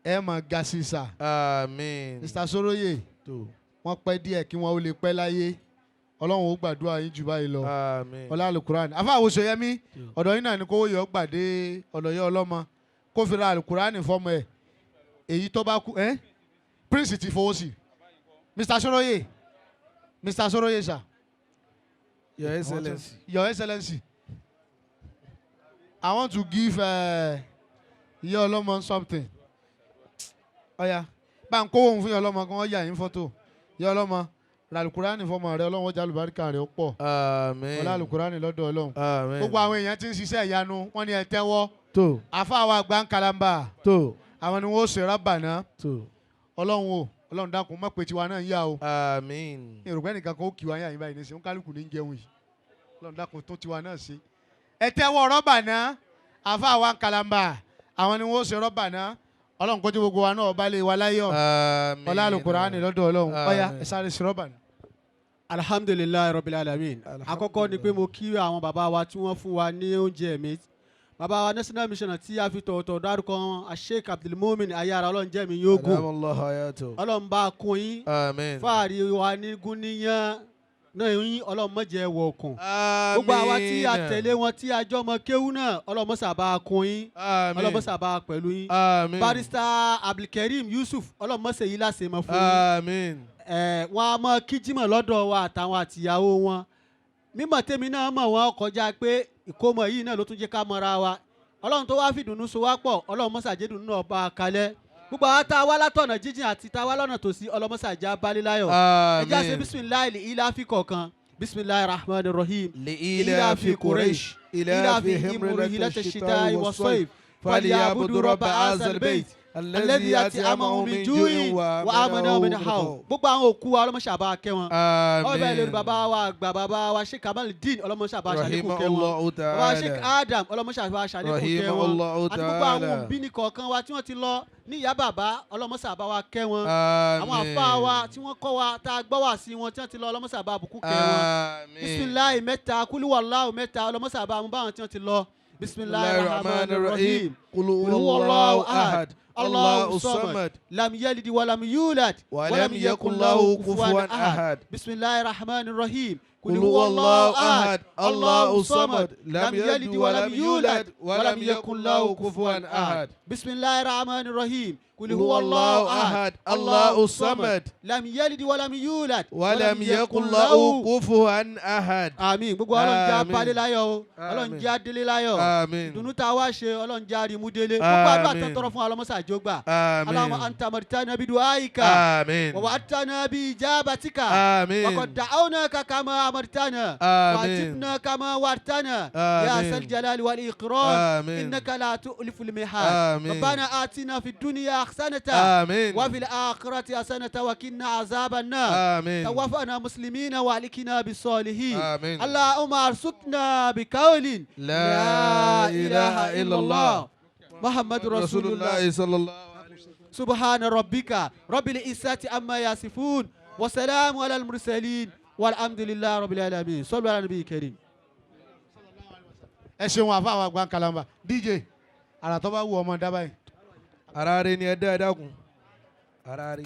Ẹ mọ ga sí sir. Àmín. Mr. Soroye, Tó. wọ́n pẹ́ díẹ̀ kí wọ́n ó lè pẹ́ láyé. Ọlọ́run ó gbàdúrà yín jù báyìí lọ. Àmín. Ọlá alukurani. Afa Àwòsòyẹmí, ọ̀dọ̀ yín náà ni kówó yọ gbàdé ọ̀dọ̀ yọ ọlọ́mọ. Kó fi ra alukurani fọmọ ẹ̀. Èyí tó bá kú, ẹ́ Prince ti fowó sí. Mr. Soroye, Mr. Soroye sir. Your Excellency. Your Excellency, I want to give ìyá ọlọ́mọ something. Ọ̀ya, bá ń kówó òun fún ìyá ọlọ́mọ kan, wọ́n yà yín fọ́tò. Ìyá ọlọ́mọ, ràlùkùránì fọmọ rẹ, Ọlọ́run ó jẹ́ àlùbáríkà rẹ ó pọ̀. Àmín. Ọlá àlùkùránì lọ́dọ̀ Ọlọ́run. Àmín. Gbogbo àwọn èèyàn tí ń ṣiṣẹ́ ìyanu, wọ́n ní ẹ tẹ́wọ́. Tó. Àfáà wa àgbà ń kalamba. Tó. Àwọn ni wọ́n ó ṣe rábà náà. Tó. Ọlọ́run o, Ọlọ́run dákun, má pé tiwa náà ń yá o. Àmín. Ìròpẹ́ nìkan kan ó kì wá yà yín báyìí nísìnyí, ó ń kálukú ní jẹun yìí. Ọlọ́run dákun tó tiwa náà ṣe. Ẹ tẹ́wọ́ rọ́bà náà, àfáà wa ń kalamba. Àwọn ni wọ́n ó ṣe rọ́bà náà. Ọlọ́run kó tí gbogbo wa náà ọba lé wa láyọ̀. Àmín. Ọlá àlùkùránì lọ́dọ̀ Ọlọ́run. Ọ̀ya, Àmín. ẹ sáré ṣe rọ́bà náà. Alhamdulilayi rabbil alamin. Àkọ́kọ́ ni pé mo kí àwọn bàbá wa tí wọ́n fún wa ní oúnjẹ mi. Bàbá wa national mission tí a fi tọ̀wọ̀tọ̀wọ̀ dárúkọ wọn, Sheikh Abdulmumin Ayára, Ọlọ́run jẹ́ mi yóò gùn. Adamallahu hayatahu. Ọlọ́run bá a kún yín. Àmín. Fáàrí wa ní gúnníyàn náà yín, Ọlọ́run má jẹ́ wọ̀ kùn. Gbogbo àwa tí a tẹ̀lé wọn tí a jọ mọ kéwú náà, Ọlọ́run mọ́sà bá a kún yín. Àmín. Ọlọ́run mọ́sà bá a pẹ̀lú yín. Àmín. Barrister Abdulkareem Yusuf, Ọlọ́run mọ́sẹ̀ yìí láṣẹ mọ́ fún yín. Àmín. Wọn a mọ kíjímọ̀ lọ́dọ̀ wa àtàwọn àtìyàwó wọn. Mímọ̀ tèmi náà mọ̀ wọ́n kọjá pé ìkómọ yìí náà ló tún jẹ́ ká mọra wa. Ọlọ́run tó wá fìdùnnú so wá pọ̀, Ọlọ́run mọ́sàjẹ́ dùnnú náà bá a kalẹ̀. Gbogbo àwọn tá a wá látọ̀nà jíjìn àti tá a wá lọ́nà tòsí, ọlọ́mọ́sàjẹ́ abáléláyọ̀. Ẹ jẹ́ àṣẹ bisimilayi ilafi kọ̀ọ̀kan. Bisimilayi rahman rahim. Li-ilafi Quraysh, ilafihim rihlata ash-shita'i was-sayf, falyabudu rabba hazal bayt, alladhi at'amahum min ju'in wa amanahum min khawf. Gbogbo àwọn òkú wa, ọlọ́mọṣà bá kẹ́ wọn. Ọbẹ̀ lórí bàbá wa àgbà, bàbá wa Sheikh Kamaldeen, ọlọ́mọṣà bá ṣàlékún kẹ́ wọn. Bàbá Sheikh Adam, ọlọ́mọṣà bá ṣàlékún kẹ́ wọn. Àti gbogbo àwọn òbí ní kọ̀ọ̀kan wa tí wọ́n ti lọ ní ìyá bàbá, ọlọ́mọṣà bá wa kẹ́ wọn. Àwọn àfa wa tí wọ́n kọ́ wa tá a gbọ́ wá sí wọn tí wọ́n ti lọ, ọlọ́mọṣà bá bùkún kẹ́ wọn. Bisimilayi mẹ́ta, kúlúwàláwù mẹ́ta, ọlọ́mọṣà bá mú báwọn tí wọ́n ti lọ. Bisimilayi rahman rahim. Qul huwallahu ahad, Allahu samad, lam yalid walam yulad, walam yakun lahu kufuwan ahad. Bisimilayi rahman rahim. Qul huwallahu ahad, Allahu samad, lam yalid walam yulad, walam yakun lahu kufuwan ahad. Bisimilayi rahman rahim. Qul huwallahu ahad, Allahu samad, lam yalid walam yulad, walam yakun lahu kufuwan ahad. Àmín. Gbogbo Ọlọ́run jẹ́ Àmín. apalẹ láyọ̀ o, Ọlọ́run jẹ́ adélé láyọ̀. Àmín. Ìdùnnú tá a wá ṣe, Ọlọ́run jẹ́ arimúdélé. Gbogbo àdúrà tó Àmín. tọrọ fún ọlọmọsà àjọgbà. Àmín. Allahumma anta amartana bidu'aika, Àmín. wa wa'adtana bi ijabatika, Àmín. wa qad da'awnaka kama amartana, Àmín. wa ajibna kama wa'adtana, ya Àmín. zal jalali wal ikram, Àmín. innaka la tu'lifu al mihad. Àmín. Rabbana atina fid dunya hasanatan, Àmín. wa fil akhirati hasanatan, wa qina azaban nar. Àmín. توفنا مسلمين وأهلكنا بالصالحين. آمين. اللهم ارزقنا بقول لا إله إلا الله، محمد رسول رسول الله. الله صلى الله عليه وسلم. سبحان ربك رب العزة عما يصفون وسلام على المرسلين والحمد لله رب العالمين. صلوا على النبي الكريم. Ẹ ṣeun àfa àwọn àgbà kalamba DJ àrà tó bá wù ọmọ dábàá yìí. Ara rẹ ni ẹ dá, ẹ dákun, ara rẹ.